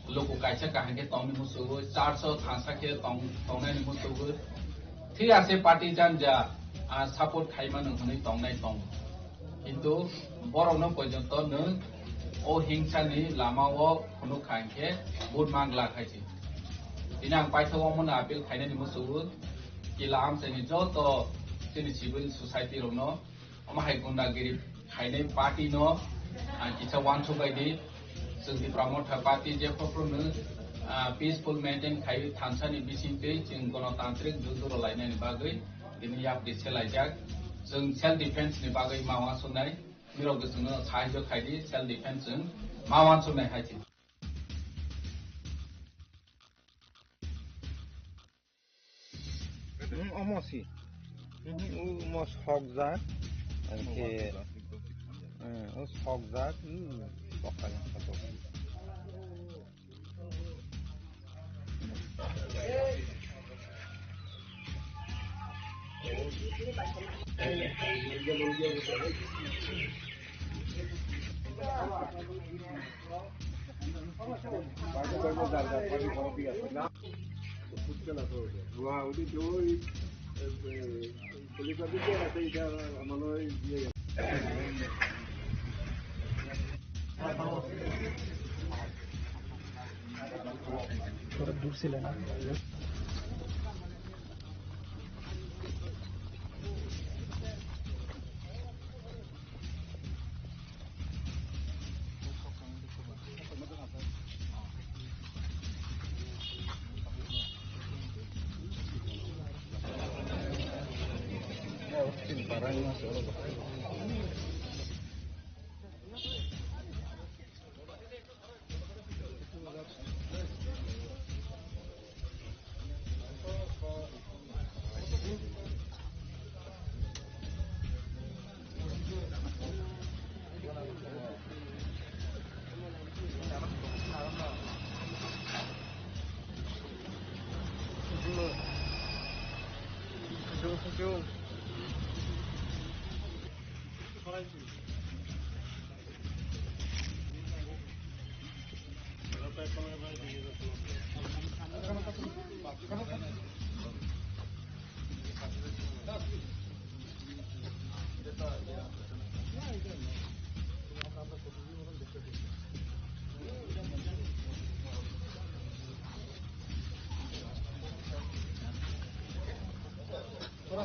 luku kaisa kaham khe tongni musugo, church o thansa khe tong-, tongnaini musugo. Thik ase party janja, ah, support khaimano hwnwi tongnai tongo. Kintu borokno porjonto nwng o hingsani lama o phunuk kha hinkhe vote mangla khai se. Tini ang paithago omono appeal khainani musugo, kila amchaini joto chini civil society rokno omo hai gundagiri khainai party no ang kisa uansuk bai di. Chwng Tipra Motha Party je phophrwngno, ah, peaceful maintain khai thansani bisingtwi chwng gonotantrik juduro lainani bagwi tini yapri selaijak. Chwng self defense ni bagwi ma uansuknai, nirok bo chwngno sahajyo khai di, self defense chwng ma uansuknai hai se. Hmm, omo si. Hmm, u omo sokjak. Oke. Hmm, o sokjak. Hmm, sokjak.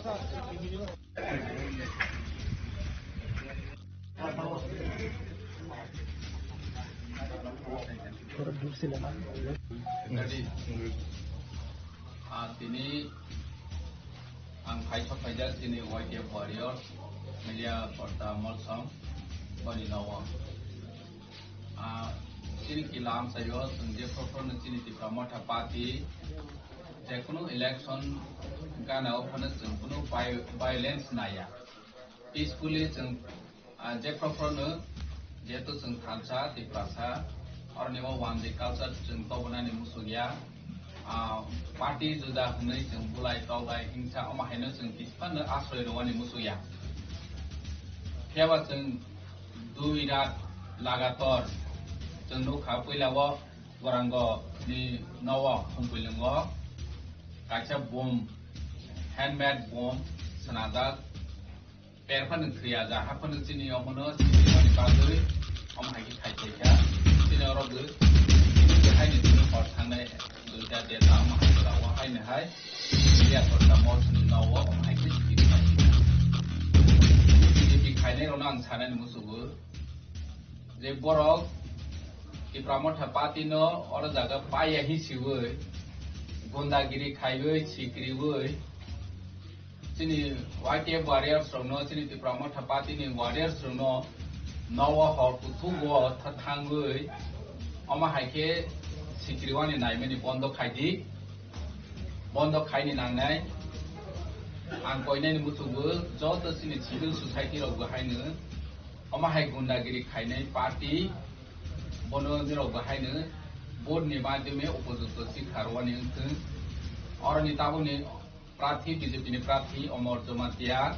Ah, tini ang phaisok phaijak chini Y T F Warriors Media Porta Molsom boni nogo. Ah, chini kila amchaio chwng je prokhorno chini Tipra Motha Party jekunu election gana o phano chwng kunu vi-, violence naya. Peacefully chwng, ah, je prokhorno jehetu chwng thansa, Tiprasa, oroni o one day culture chwng tobonani muchungya. Ah, party juda hwnwi chwng bulai togdai hingsa omo haino chwng kisphano asroi rwani muchungya. Phiyaba chwng dui rat lagator chwng nukha, puila o Gorango ni nogo Humpui Lwngo kaisa bomb, handmade bomb swnajak. Per phano thwiya ja, ha phano chini omono chini mani bagwi omo hai khe khai khai kha. Chini oro bo chini hai ni chini hor thangnai duita deta omo hai jora o hai ni hai. Media Porta Molsom ni nogo omo hai khe chini khai kha. B J P khainai rokno ang sanani musugo. Je borok Tipra Motha Party no oro jaga paiya hi siwi, gundagiri khaiwi, sikriwi, chini Y T F warriors rokno, chini Tipra Motha Party ni warriors rokno nogo hor kuthugo tha thangwi, omo hai khe sikriwani naimani bondo khaidi, bondo khaini nangnai. Ang koinani muchungo joto chini civil society rok bo haino omo hai gundagiri khainai party, bono nirok bo haino vote ni madhyome upojukto sikha rwani wngthwng. Oroni tabukni prarthi, B J P ni prarthi Omor Jamatia,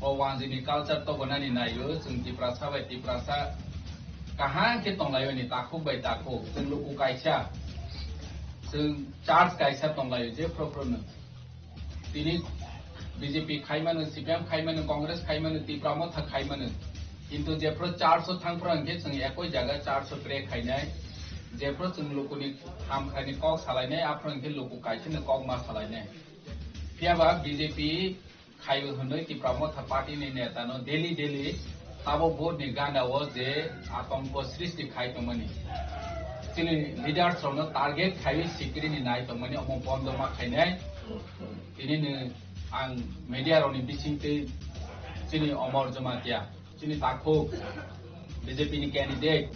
o wanjini culture tobonani naio, chwng Tiprasa bai Tiprasa kaham khe tonglaio ni takhuk bai takhuk, chwng luku kaisa, chwng church kaisa tonglaio, je phro phro no. Tini B J P khai mano, C P M khai mano, Congress khai mano, Tipra Motha khai mano. Kintu jephru church o thang phru hwnkhe chwng ekoi jaga church o pray khainai. Jephru chwng lukuni ham khaini kok salainai, aphru hwnkhe luku kaisano kok ma salainai. Phiyaba B J P khai hwnwi Tipra Motha party ni neta no daily daily tabuk vote ni gana o je atongko srishti khai tongmani. Chini leaders rokno target khaiwi sikiri ni nai tongmani omo bondo ma khainai. Tini ni ang media rokni bising twi chini Omor Jamatia, chini takhuk B J P ni candidate,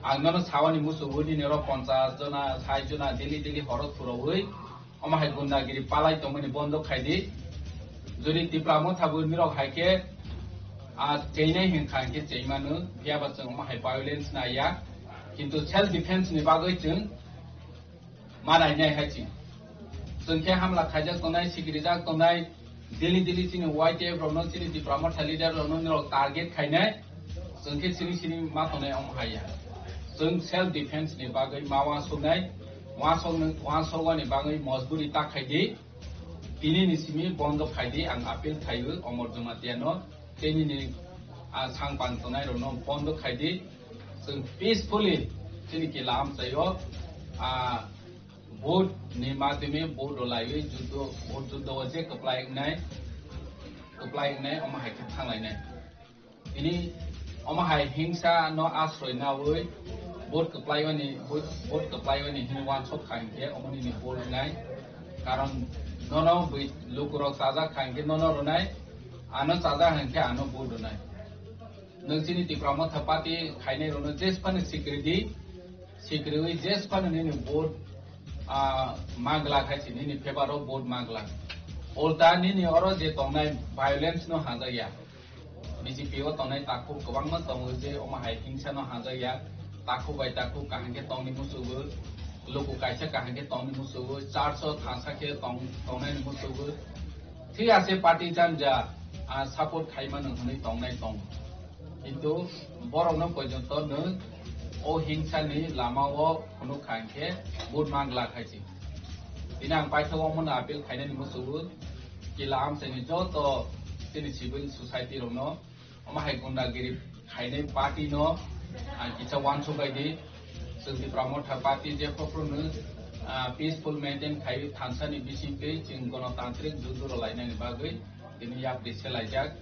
ang nono sawani musugo nini oro ponchas jona, sait jona daily daily horo thuraui omo hai gundagiri palai tongmani bondo khaidi. Jodi Tipra Motha bo nirok hai khe, ah, cheinai hin kha hwnkhe cheimano, phiyaba chwng omo hai violence naiya. Kintu self defense ni bagwi chwng ma nainai hai chwng. Chwng khe hamla khaijak tongnai, sikirijak tongnai, daily daily chini Y T F rokno, chini Tipra Motha leader rokno nirok target khainai. Chwng khe sini sini ma tongnai omo hai ya. Chwng self defense ni bagwi ma uansuknai, uansuknai, uansukmani bagwi mojburi ta khaidi. Tini ni simi bondo khaidi, ang appeal khaio Omor Jamatia no. Tini ni, ah, sang pang tongnai rokno bondo khaidi. Chwng peacefully chini kila amchaio, ah, vote ni madhyome vote rwlaiwi juddo, vote juddo o je kwplai wngnai, kwplai wngnai omo hai khe thanglainai. Tini omo hai hingsa no asroi naui vote kwplai mani, vote, vote kwplai mani hwnwi uansuk kha hinkhe omo nini vote wngnai. Karon nono bui lukurok chajak kha hinkhe nono rwnai, ano chajak hinkhe ano vote rwnai. Nwng chini Tipra Motha Party khainai rokno jesphano sikiri di, sikiriui jesphano nini vote, ah, magla khai si, nini favor o vote magla. Ulta nini oro je tongnai violence no hajak ya. B J P o tongnai takhuk kwbangma tongo je omo hai hingsa no hajak ya. Takhuk bai takhuk kaham khe tongni musugo, luku kaisa kaham khe tongni musugo, church o thansa khe tong-, tongnai ni musugo. Thik ase party janja, ah, support khai mano hwnwi tongnai tong. Kintu borokno poijonto nwng o hingsani lama o phunuk kha hinkhe vote mangla khai si. Tini ang paithago omono appeal khainani musugo kila amchaini joto chini civil society rokno omo hai gundagiri khainai party no ang kisa uansuk bai di. Chwng Tipra Motha party je phopro no Ah, peaceful maintain khai thansa ni bising twi chwng gonotantrik judu rwlainani bagwi tini yapri selaijak.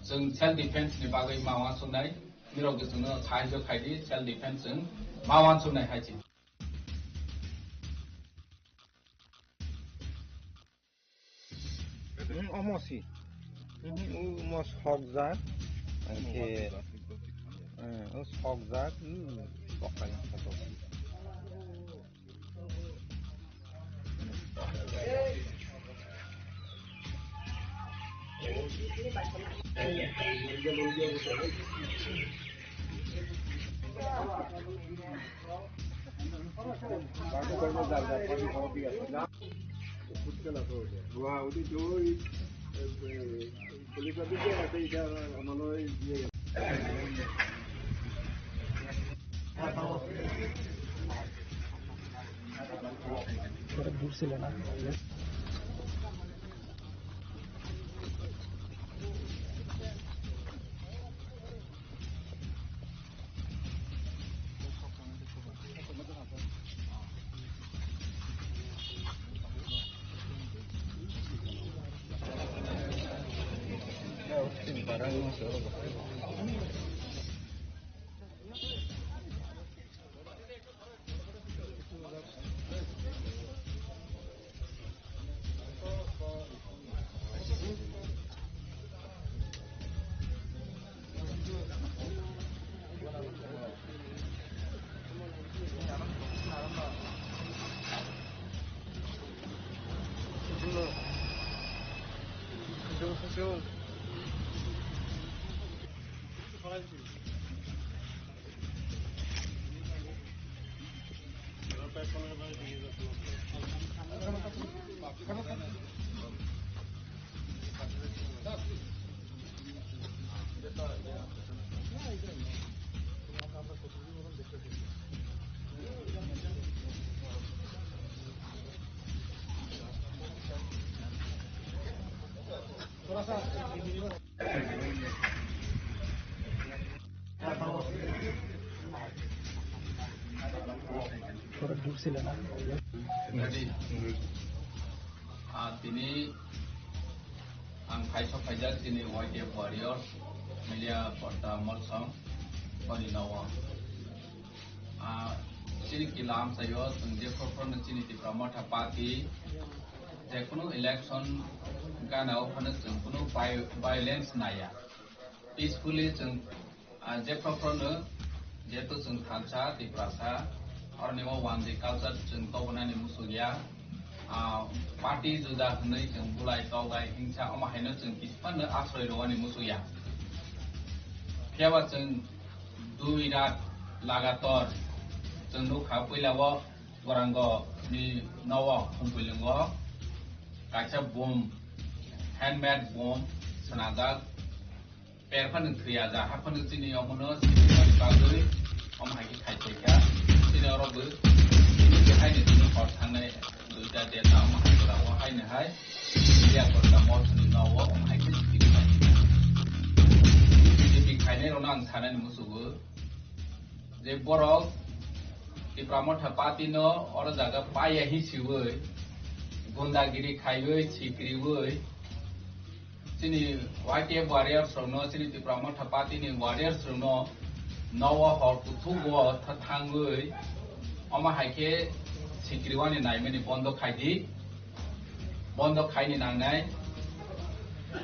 Chwng self defense ni bagwi ma uansuknai, nirok chwngno sahajyo khai di, self defense chwng ma uansuknai hai se. Hmm, omo si. Hmm, omo sokjak. Omo omo sokjak. Hmm, o sokjak. Hmm, kokai sokjak. Ah, tini ang phaisok phaijak chini Y T F warriors, Melia Porta Molsong, boni nogo. Ah, chini kila amchaio chwng je prokhorno chini Tipra Motha Party, je kunu election gana o phano chwng kunu vi-, violence naya. Peacefully chwng, ah, je prokhorno, jehetu chwng thansa, Tiprasa, oroni o wanjwi culture chwng tobonani muchukya. Ah, party juda hwnwi chwng bulai, togai, hingsa, omo haino chwng kisa phano asroi rwani muchukya. Phiyaba chwng dui rat lagator chwng nukha, puila o Gorango ni nogo Khumpuilwngo kaisa bomb, handmade bomb swnajak. Per phano thwiya ja, ha phano chini omono sini bagwi omo hai khe khai phaikha. Chini oro bo chini khe haino chini hor thangnai duita deta omo hai jora o haino hai Melia Porta Molsong ni nogo omo hai khe sini khai phaikha. Chini khainai rokno ang sanani muchungo je borok Tipra Motha Party no oro jaga paiya hi siwi gundagiri khaiwi sikriwi chini Y T F warriors rokno, chini Tipra Motha Party ni warriors rokno nogo hor kuthugo tha-, thangwi omo hai khe sikriwani naimani bondo khai di, bondo khaini nangnai.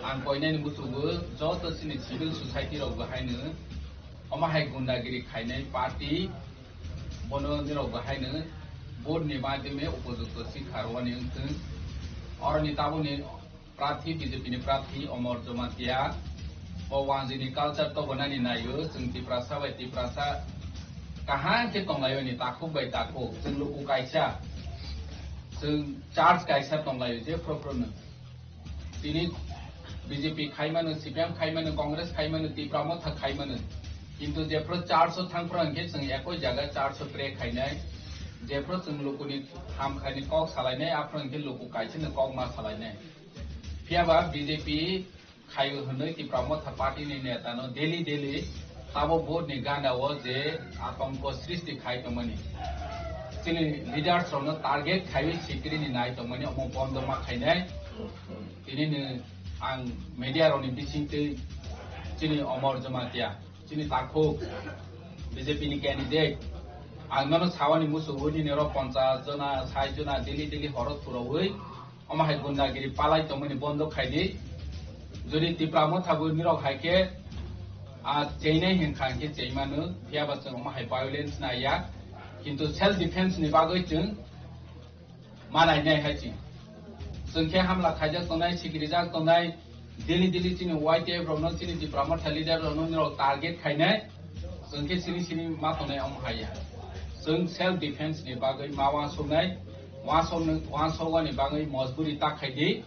Ang koinani muchungo joto chini civil society rok bo haino omo hai gundagiri khainai party bono nirok bo haino vote ni madhyame upojukto sikha rwani wngthwng. Oroni tabukni Prarthi, B J P ni prarthi Omor Jamatia, bo wanjwini culture tobonani naio, chwng Tiprasa bai Tiprasa kaham khe tonglaio ni takhuk bai takhuk, chwng luku kaisa, chwng church kaisa tonglaio, jephru phruno. Tini B J P khaimano, C P M khaimano, Congress khaimano, Tipra Motha khaimano, kintu jephru church o thangphru hwnkhe chwng ekoi jaga church o pray khainai, jephru chwng lukuni ham khaini kok salainai, aphru hwnkhe luku kaisano kok ma salainai. Phiyaba B J P khaio hwnwi Tipra Motha Party ni neta no daily daily tabuk vote ni ganda o je atongko srishti khai tongmani. Chini leaders rokno target khaiwi sikiri ni nai tongmani omo bondo ma khainai. Tini ni ang media rokni bisingtwi chini Omor Jamatia, chini takhuk B J P ni candidate, ang nono sawani musugo nini oro ponchas jona, sait jona daily daily horo thurawi omo hai gundagiri palai tongmani bondo khaidi. Jodi Tipra Motha bo nirok hai khe, a, cheinai hinkha hinkhe cheimano, phiyaba chwng omo hai violence naiya. Kintu self defense ni bagwi chwng manai nai hai chwng. Chwng khe hamla khaijak tongnai, sikirijak tongnai, daily daily chini Y T F rokno, chini Tipra Motha leader rokno nirok target khainai. Chwng khe sini sini ma tongnai omo haiya. Chwng self defense ni bagwi ma uansuknai, uansuknai, uansuknani bagwi mojburi ta khaidi.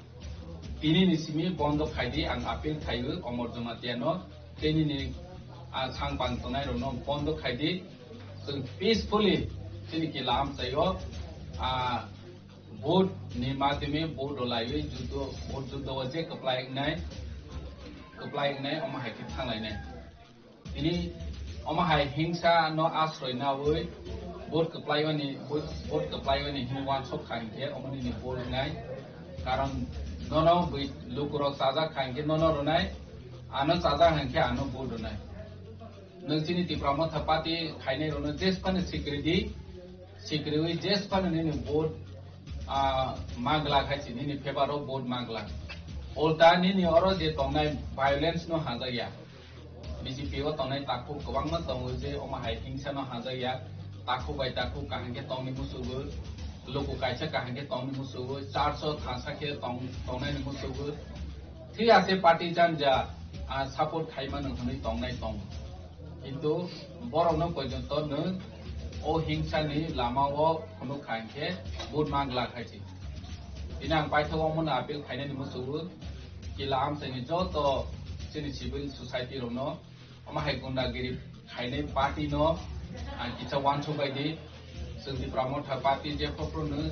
Tini ni simi bondo khaidi, ang appeal khaio Omor Jamatia no, tei nini, ah, sang pang tongnai rokno bondo khaidi. Chwng peacefully chini kila amchaio, ah, vote ni madhyame vote rwlaiwi juddo, vote juddo o je kwplai wngnai, kwplai wngnai omo hai khe thanglainai. Tini omo hai hingsa no asroi nawi vote kwplaiwani, vote, vote kwplaiwani hwnwi uansuk kha hinkhe omo nini vote wngnai. Karon nono bui lukurok chajak kha hinkhe nono rwnai, ano chajak hinkhe ano vote rwnai. Nwng chini Tipra Motha Party khainai rokno jesphano sikridi, sikriwi jesphano nini vote, ah, magla khai si, nini favor o vote magla. Ulta nini oro je tongnai violence no hajakya. B J P o tongnai takhuk kwbangma tongo je omo hai hingsa no hajakya. Takhuk bai takhuk kaham khe tongni musugo, luku kaisa kaham khe tongni musugo, church o thansa khe tong-, tongnai ni musugo. Thik ase party janja, ah, support khai mano hwnwi tongnai tongo. Kintu borokno porjonto nwng o hingsani lamao phunuk kha hinkhe vote magla khai si. Tini ang paithak omono appeal khainani musugo, kila amchaini joto chini civil society rokno omo hai gundagiri khainai party no ang kisa uansuk bai di. Chwng Tipra Motha Party je phopro no,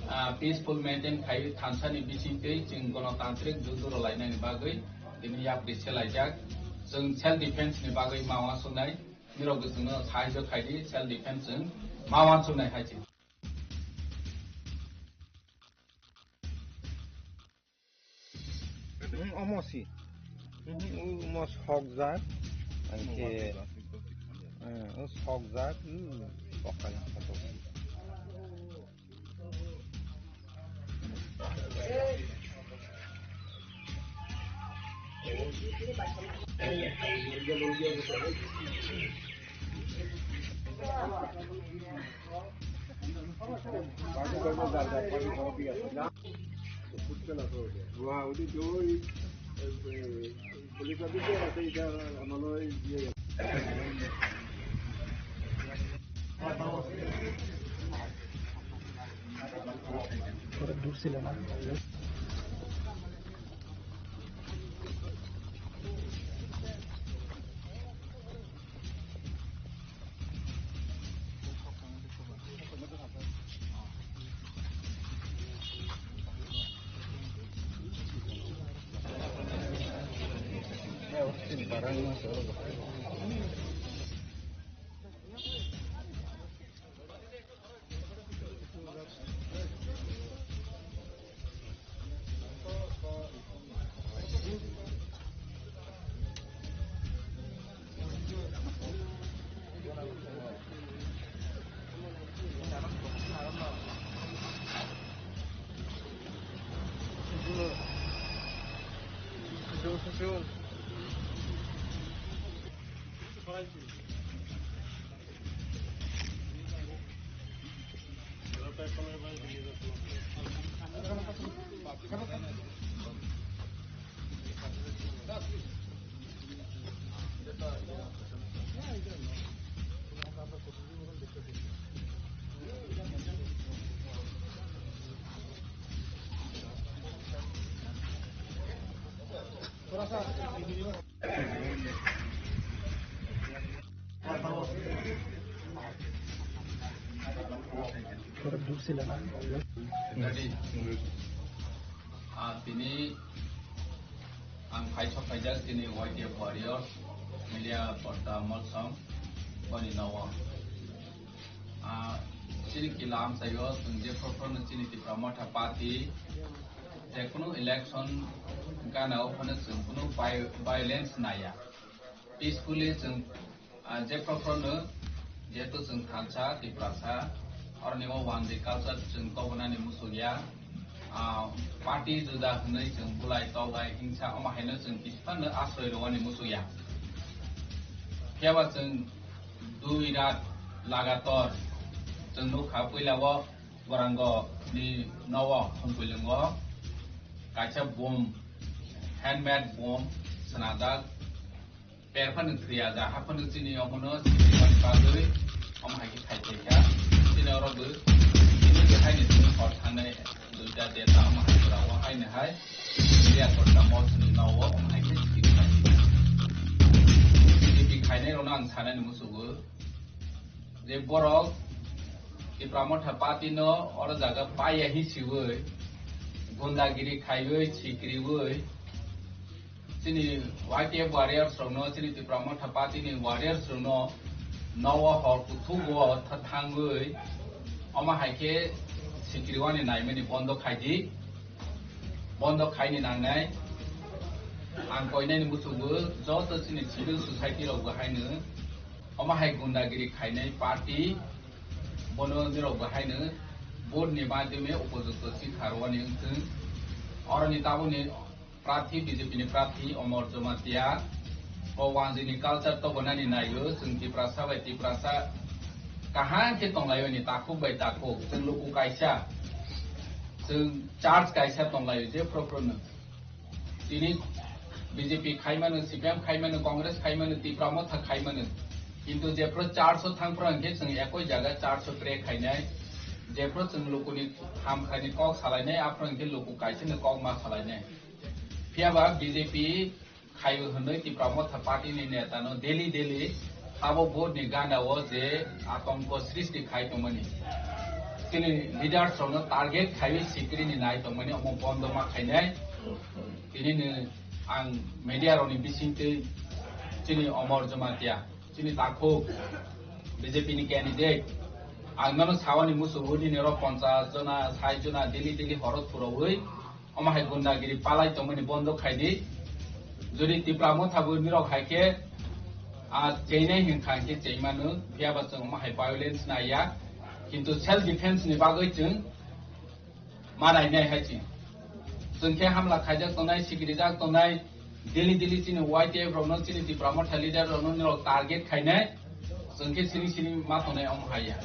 ah, peaceful maintain khai thansani bisingtwi chwng gonotantrik juddo rwlainani bagwi tini yapri selaijak. Chwng self defense ni bagwi ma uansuknai, nirok bo chwngno sahajyo khai di, self defense chwng ma uansuknai hai se. Hmm, omo si. Hmm, omo sokjak. Angke, hmm, o sokjak. Hmm, pokai photo. Ah, tini ang phai sok phaijak tini Y T F Warriors Media Porta Molsom boni nogo. Ah, Chini kila amchaio chwng je prokhorno chini Tipra Motha Party je kunu election gana o phano chwng kunu vi-, violence naiya. Peacefully chwng, ah, je prokhorno jehetu chwng thansa Tiprasa, oroni o one day culture chwng tobonani muchukya. Ah, party juda hwnwi chwng bulai tobai hingsa omo haino chwng kisa phano asroi rwani muchukya. Phiyaba chwng dui rat lagator chwng nukha, puila o Gorango ni nowo Khumpuilwngo kaisa bom, handmade bom swnajak, per phano thwiya ja, ha phano chini omono sini bagwi omo hai khe khai khaikha. Chini oro bo chini bwhaini simi hor thangnai duita deta omo hai jora o haino hai. Media kosa mosni nowo omo hai khe sini khai. Sini khainai rokno ang sanani musugo. Je borok Tipra Motha Party no oro jaga paiya hi siwi, gundagiri khaiwi, sikriwi, chini Y T F warriors rokno, chini Tipra Motha Party ni warriors rokno nowo hor kuthugo tha-, thangwi, omo hai khe sikriwani naimani bondo khaidi, bondo khaini nangnai. Ang koinani musugo joto chini civil society rok bo haino omo hai gundagiri khainai party, bono nirok bo haino vote ni madhyome upojukto sikha rwani wngthwng. Oroni tabukni prarthi, B J P ni prarthi Omor Jamatia, o wanjini culture tobonani naio, chwng Tiprasa bai Tiprasa kaham khe tonglaio ni takhuk bai takhuk, chwng luku kaisa, chwng church kaisa tonglaio je phrophrono. Tini B J P khaimano, C P M khaimano, Congress khaimano, Tipra Motha khaimano. Kintu jephru church o thangphru hwnkhe chwng ekoi jaga church o pray khainai. Jephru chwng lukuni hamkhaini kok salainai, aphru hwnkhe luku kaisano kok ma salainai. Phiyaba B J P khaio hwnwi Tipra Motha Party ni neta no daily daily abo vote ni gana o je atongko srishti khai tongmani. Chini leaders rokno target khaiwi sikri ni nai tongmani omo bondo ma khainai. Tini ni ang media rokni bisingtwi chini Omor Jamatia, chini takhuk B J P ni candidate, ang nono sawani musugo nini oro ponchas jona, sait jona daily daily horo thuraui omo hai gundagiri palai tongmani bondo khaidi. Jodi Tipra Motha bo nirok hai khe, ah, cheinai hwnkha hwnkhe cheimano, phiyaba chwng omo hai violence naiya. Kintu self defense ni bagwi chwng ma nainai hai chwng. Chwng khe hamla khaijak tongnai, sikirijak tongnai, daily daily chini Y T F rokno, chini Tipra Motha leader rokno nirok target khainai. Chwng khe sini sini ma tongnai omo haiya.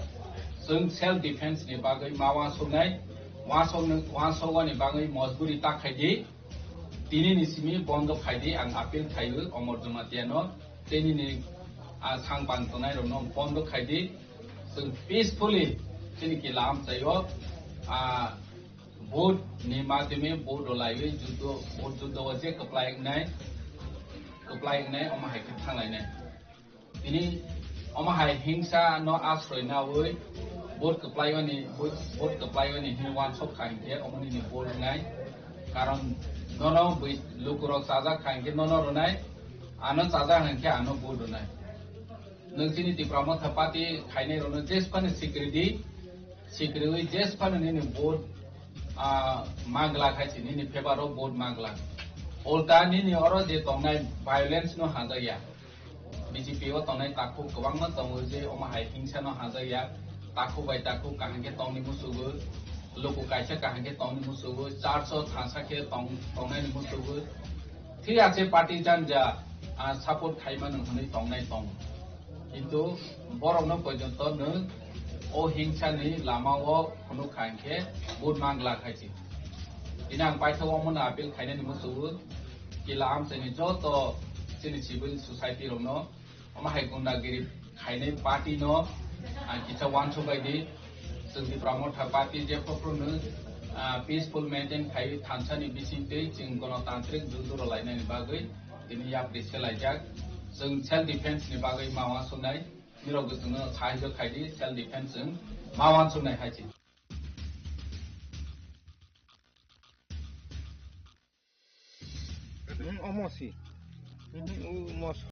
Chwng self defense ni bagwi ma uansuknai, uansuknai, uansuknani bagwi mojburi ta khaidi. Tini ni simi bondo khaidi, ang appeal khaio Omor Jamatia no. Tini ni, ah, sang pang tongnai rokno bondo khaidi. Chwng peacefully chini kila amchaio, ah, vote ni madhyome vote rwlaiwi juddo, vote juddo o je kwplai wngnai, kwplai wngnai omo hai khe thanglainai. Tini omo hai hingsa no asroi naui vote kwplaiwani, vote, vote kwplaiwani hwnwi uansuk kha hinkhe omo nini vote wngnai. Karon nono bui lukurok chajak kha hinkhe nono rwnai, ano chajak hinkhe ano vote rwnai. Nwng chini Tipra Motha Party khainai rokno jesphano sikri di, sikriwi jesphano nini vote, ah, mangla khai si, nini favour o vote mangla. Ulta nini oro je tongnai violence no hanjakya. B J P o tongnai takhuk kwbangma tongo je omo hai hingsa no hanjakya. Takhuk bai takhuk kaham khe tongni musugo, luku kaisa kaham khe tongni musugo, church o thansa khe tong-, tongnai ni musugo. Thik ase party janja, ah, support khai mano hwnwi tongnai tong. Kintu borokno porjonto nwng o hingsani lama o phunuk kha hinkhe vote mangla khai si. Tini ang paithak omono appeal khainani musugo, kila amchaini joto chini civil society rokno, omo hai gundagiri khainai party no ang kisa uansuk bai di. Chwng Tipra Motha Party je phuru no, ah, peaceful maintain khai thansa ni bising twi chwng gonotantrik judu rwlainani bagwi tini yapri selaijak. Chwng self defense ni bagwi ma uansuknai, nirok bo chwngno sahajyo khai di, self defense chwng ma uansuknai hai se. Hmm, omo si. Hmm, omo si.